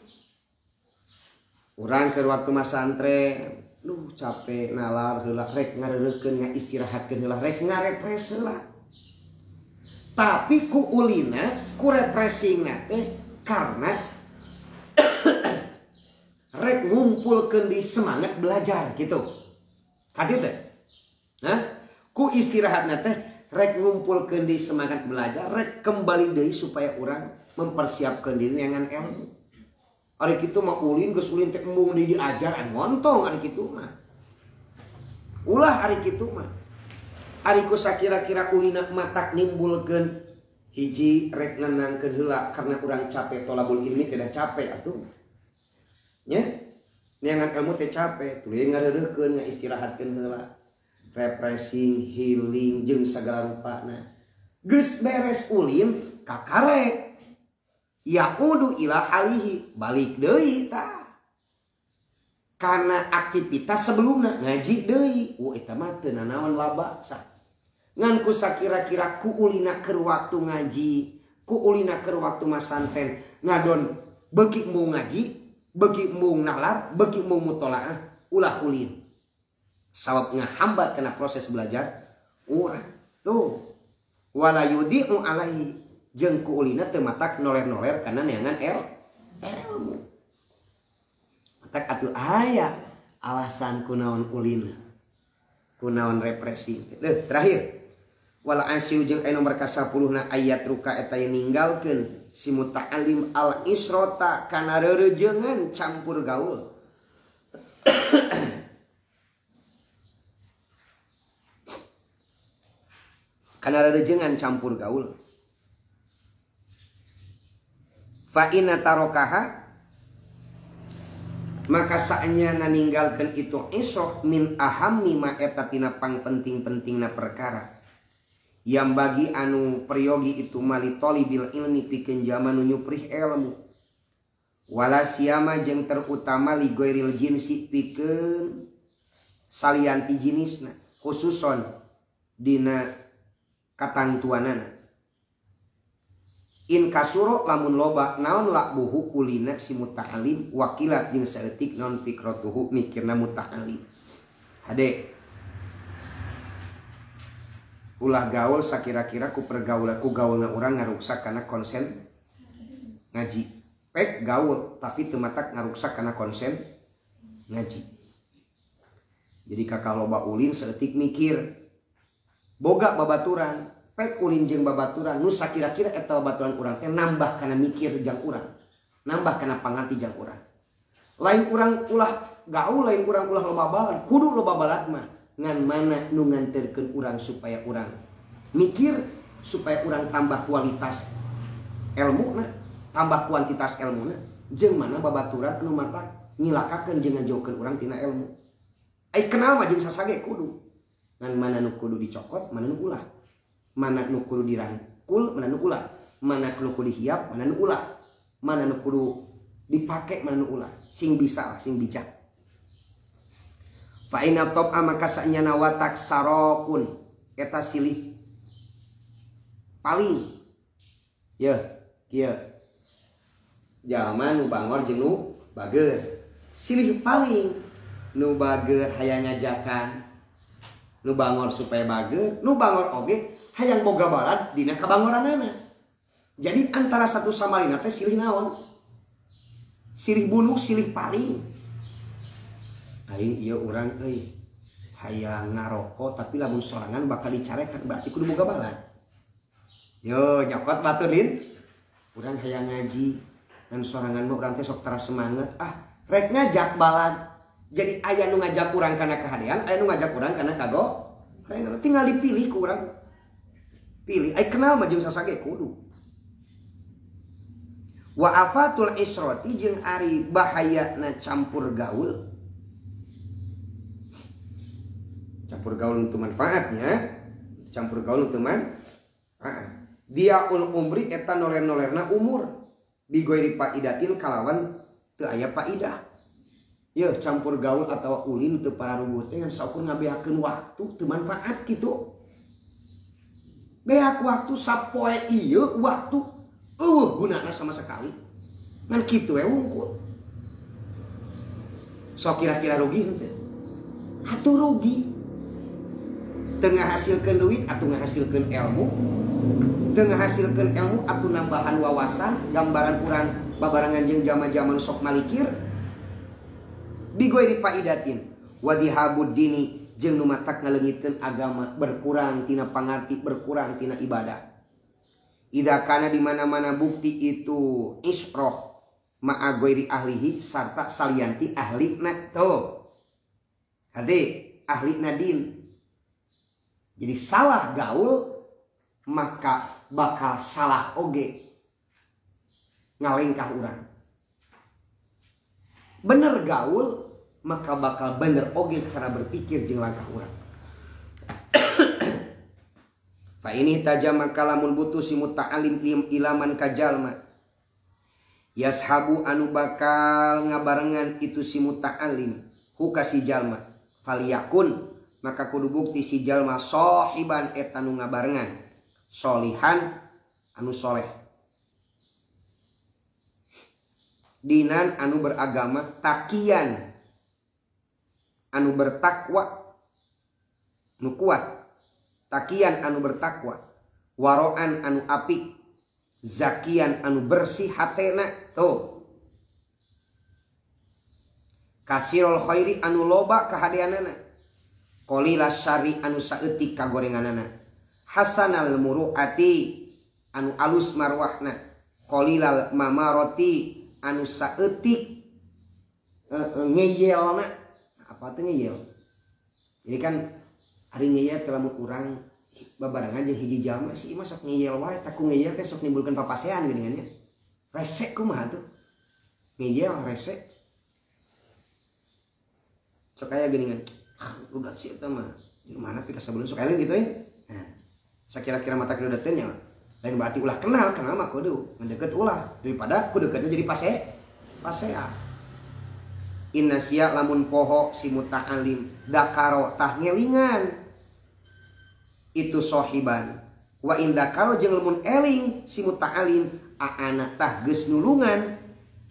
Urang keur waktu masantren, duh capek nalar heula rek ngareureurkeun ngaistirahatkeun heula rek ngarepres heula. Tapi ku ulina, ku refreshingna teh karena rek ngumpulkeun di semangat belajar gitu. Kadieu teh. Hah? Ku istirahatna teh rek ngumpulkeun di semangat belajar, rek kembali deui supaya urang mempersiapkan diri dengan ilmu. Ari kitu mah ulin geus ulin teh embung di diajar ngontong ari kitu mah. Ulah ari kitu mah. Ari ku sakira-kira ulina matak nimbulkeun hiji rek nenangkeun heula karena urang capek tolabul ilmi teh capek atuh. Nya? Neangan ilmu teh capek, tuluy ngareureurkeun ngaistirahatkeun heula. Refreshing, healing jeung sagala rupana. Geus beres ulin kakarek. Yaudu ila halihi, balik deui tah. Karena aktivitas sebelumna ngaji deui. Eta mah teu nanaon laba sah. Ngan ku sakira-kira ku ulina keur waktu ngaji, ku ulina keur waktu masantren, ngadon beuki embung ngaji, beuki embung nalar, beuki embung mutolaah, ulah ulin. Sabab ngahambat kana proses belajar urang. Tuh. Wala yudi'u alaihi jeung ku ulina teu matak noler-noler kana neangan ilmu. Matak atuh aya alasan kunaon ulina. Kunaon represi. Deuh, terakhir. Wala asiu jeung aya nomor ka-10 na ayat ruka eta yang ninggalkeun si muta'alim al isrota kana rerejengan campur gaul. Kana rerejengan campur gaul. Fa inna tarokaha maka saanya ninggalkeun itu isroh min ahammi ma eta tina pangpenting-pentingna perkara. Yang bagi anu peryogi itu mali tolibil ilmi pikeun jalma nu nyuprih ilmu. Wala siyama jeung terutama li goiril jinsi pikeun salianti jinisna khususon dina katangtuanana. In kasuro lamun loba naon lakbuhu kulina si muta'alim wakilat jeung saeutik naon fikrotuhu mikirna muta'alim. Hade ulah gaul sakira-kira ku pergaulan ku gaulna urang ngaruksak kana konsen ngaji. Pek gaul tapi teu matak ngaruksak kana konsen ngaji. Jadi kakak loba ulin saeutik mikir boga babaturan, pek ulin jeung babaturan nu sakira-kira eta babaturan urang teh nambah kana mikir jang urang, nambah kana pangarti jang urang. Lain urang ulah gaul, lain urang ulah loba balad, kudu loba balad mah. Ngan mana nu nganterkeun urang supaya urang mikir, supaya urang tambah kualitas elmuna, tambah kuantitas elmuna, jeung mana babaturan anu mata ngilakakeun jeung ngajauhkeun urang tina ilmu. Ai kenal mah jeung sasage kudu. Ngan mana nu kudu dicokot, mana nu ulah. Mana nu kudu dirangkul, mana nu ulah. Mana nu kudu dihiap, mana nu ulah. Mana nu kudu dipake, mana nu ulah. Sing bisa, sing bijak. Fa inna tab'a maka sanyana watak sarokun eta silih paling. Yeuh, kieu. Jalma nu bangor jeung nu bager. Silih paling nu bager hayang ngajakan nu bangor supaya bager, nu bangor oge hayang boga balad dina kabangoranana. Jadi antara satu sama lain teh silih naon? Silih bunuh, silih paling. Aing ieu urang euy hayang ngarokok tapi lamun sorangan bakal dicarekan berarti kudu boga balad. Yo nyokot batur lin. Urang hayang ngaji dan sorangan mah urang teh sok tara semangat ah rek ngajak balad. Jadi aya nu ngajak urang kana kahadean, aya nu ngajak urang kana kago. Tinggal dipilih ku urang. Pilih ai kenal mah jeung sasage kudu. Wa afatul isroti jeung ari bahayana campur gaul. Campur gaul untuk manfaatnya, campur gaul untuk manfaat. Dia ul umri eta noler-nolerna umur bigoiri paidatin kalawan teu aya paidah. Yeuh campur gaul atau ulin teu pararuguh teh ngan saukur ngabeakeun waktu teu manfaat kitu. Beak waktu sapoe ieu waktu eueuh gunana sama sekali. Ngan kitu we wungkul. Sok kira-kira rugi henteu? Atuh rugi. Teu ngahasilkeun duit atuh ngahasilkeun ilmu. Teu ngahasilkeun ilmu atuh nambahan wawasan, gambaran urang babarengan jeung jama-jaman sok malikir. Bigoiri paidatin wadihabud dini jeung nu matak ngaleungitkeun agama berkurang tina pangarti, berkurang tina ibadah. Idza kana di mana-mana bukti itu isroh ma'a ghairi ahlihi sarta salianti ahlina tuh. Hade ahlina din. Jadi salah gaul maka bakal salah oge ngalengkah urang. Bener gaul maka bakal bener oge cara berpikir jeung langkah urang. Fa ini tajama kalamun butuh si muta'alim ilaman kajalma yashabu anu bakal ngabarengan itu si muta'alim hu ka si jalma faliyakun maka kudu bukti si jalma sohiban eta nu ngabarengan solihan anu soleh dinan anu beragama takian anu bertakwa nu kuat takian anu bertakwa waroan anu apik zakian anu bersih hatena tuh kasirul khairi anu loba kahadeanana qalila syari anu saeutik kagorenganana hasanal muruati anu alus marwahna qalilal mamaroti anu saeutik ngeyelna. Apa teh ngeyel? Jadi kan hari ngeyel teh lamun urang babarengan jeung hiji jalma si imah sok ngeyel wae, taku ngeyel teh sok nimbulkeun papasean geuningan nya. Resek kumaha tuh? Ngeyel resek. Sok aya geuningan. Udah si eta mah. Di mana pi kasabulun sok aya gitu ya. Nah, sakira-kira mata kudu teh nya. Lain berarti ulah kenal, kenal mah kudu ngedeket ulah daripada ku deketnya jadi pasea. Inna sia lamun poho si muta'alim dakaro tah ngelingan itu sohiban wa indakaro jeung lamun eling si muta'alim aana tah geus nulungan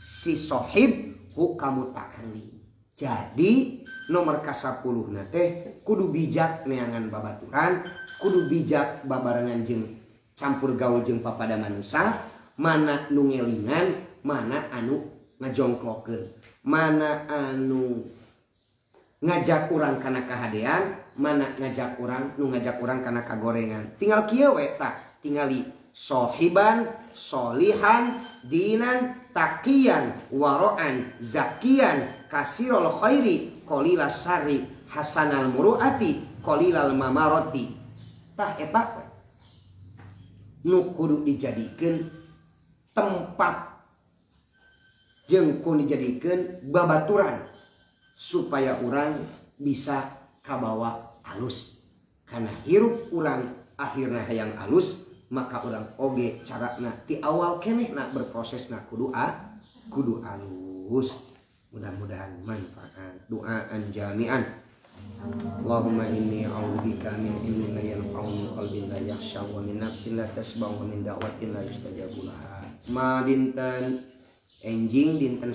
si sohib hu ka muta'alim. Jadi nomor ka-10 teh kudu bijak neangan babaturan, kudu bijak babarengan jeung campur gaul jeung papada manusa, mana nu ngelingan, mana anu ngajongklokeun, mana anu ngajak urang kana kahadean, mana ngajak urang nu ngajak urang kana kagorengan. Tinggal kieu we tah, tingali sohiban, solihan, dinan, takian, waroan, zakian, kasirul khairi, qalila syarri, hasanal muruati, qalilal mamaroti. Tah eta we nu kudu dijadikeun tempat jeung kudu dijadikeun babaturan supaya urang bisa kabawa alus. Karena hirup urang akhirna hayang alus, maka urang oge carana ti awal kenehna berprosesna kudu kudu alus. Mudah-mudahan manfaat. Doaan jami'an. Allahumma inni a'udzubika min ilmin la yanfa'u min qalbin la yakhsha wa min nafsin la tasba' wa min da'watin la yustajabu laha. Ma dinten enjing dinten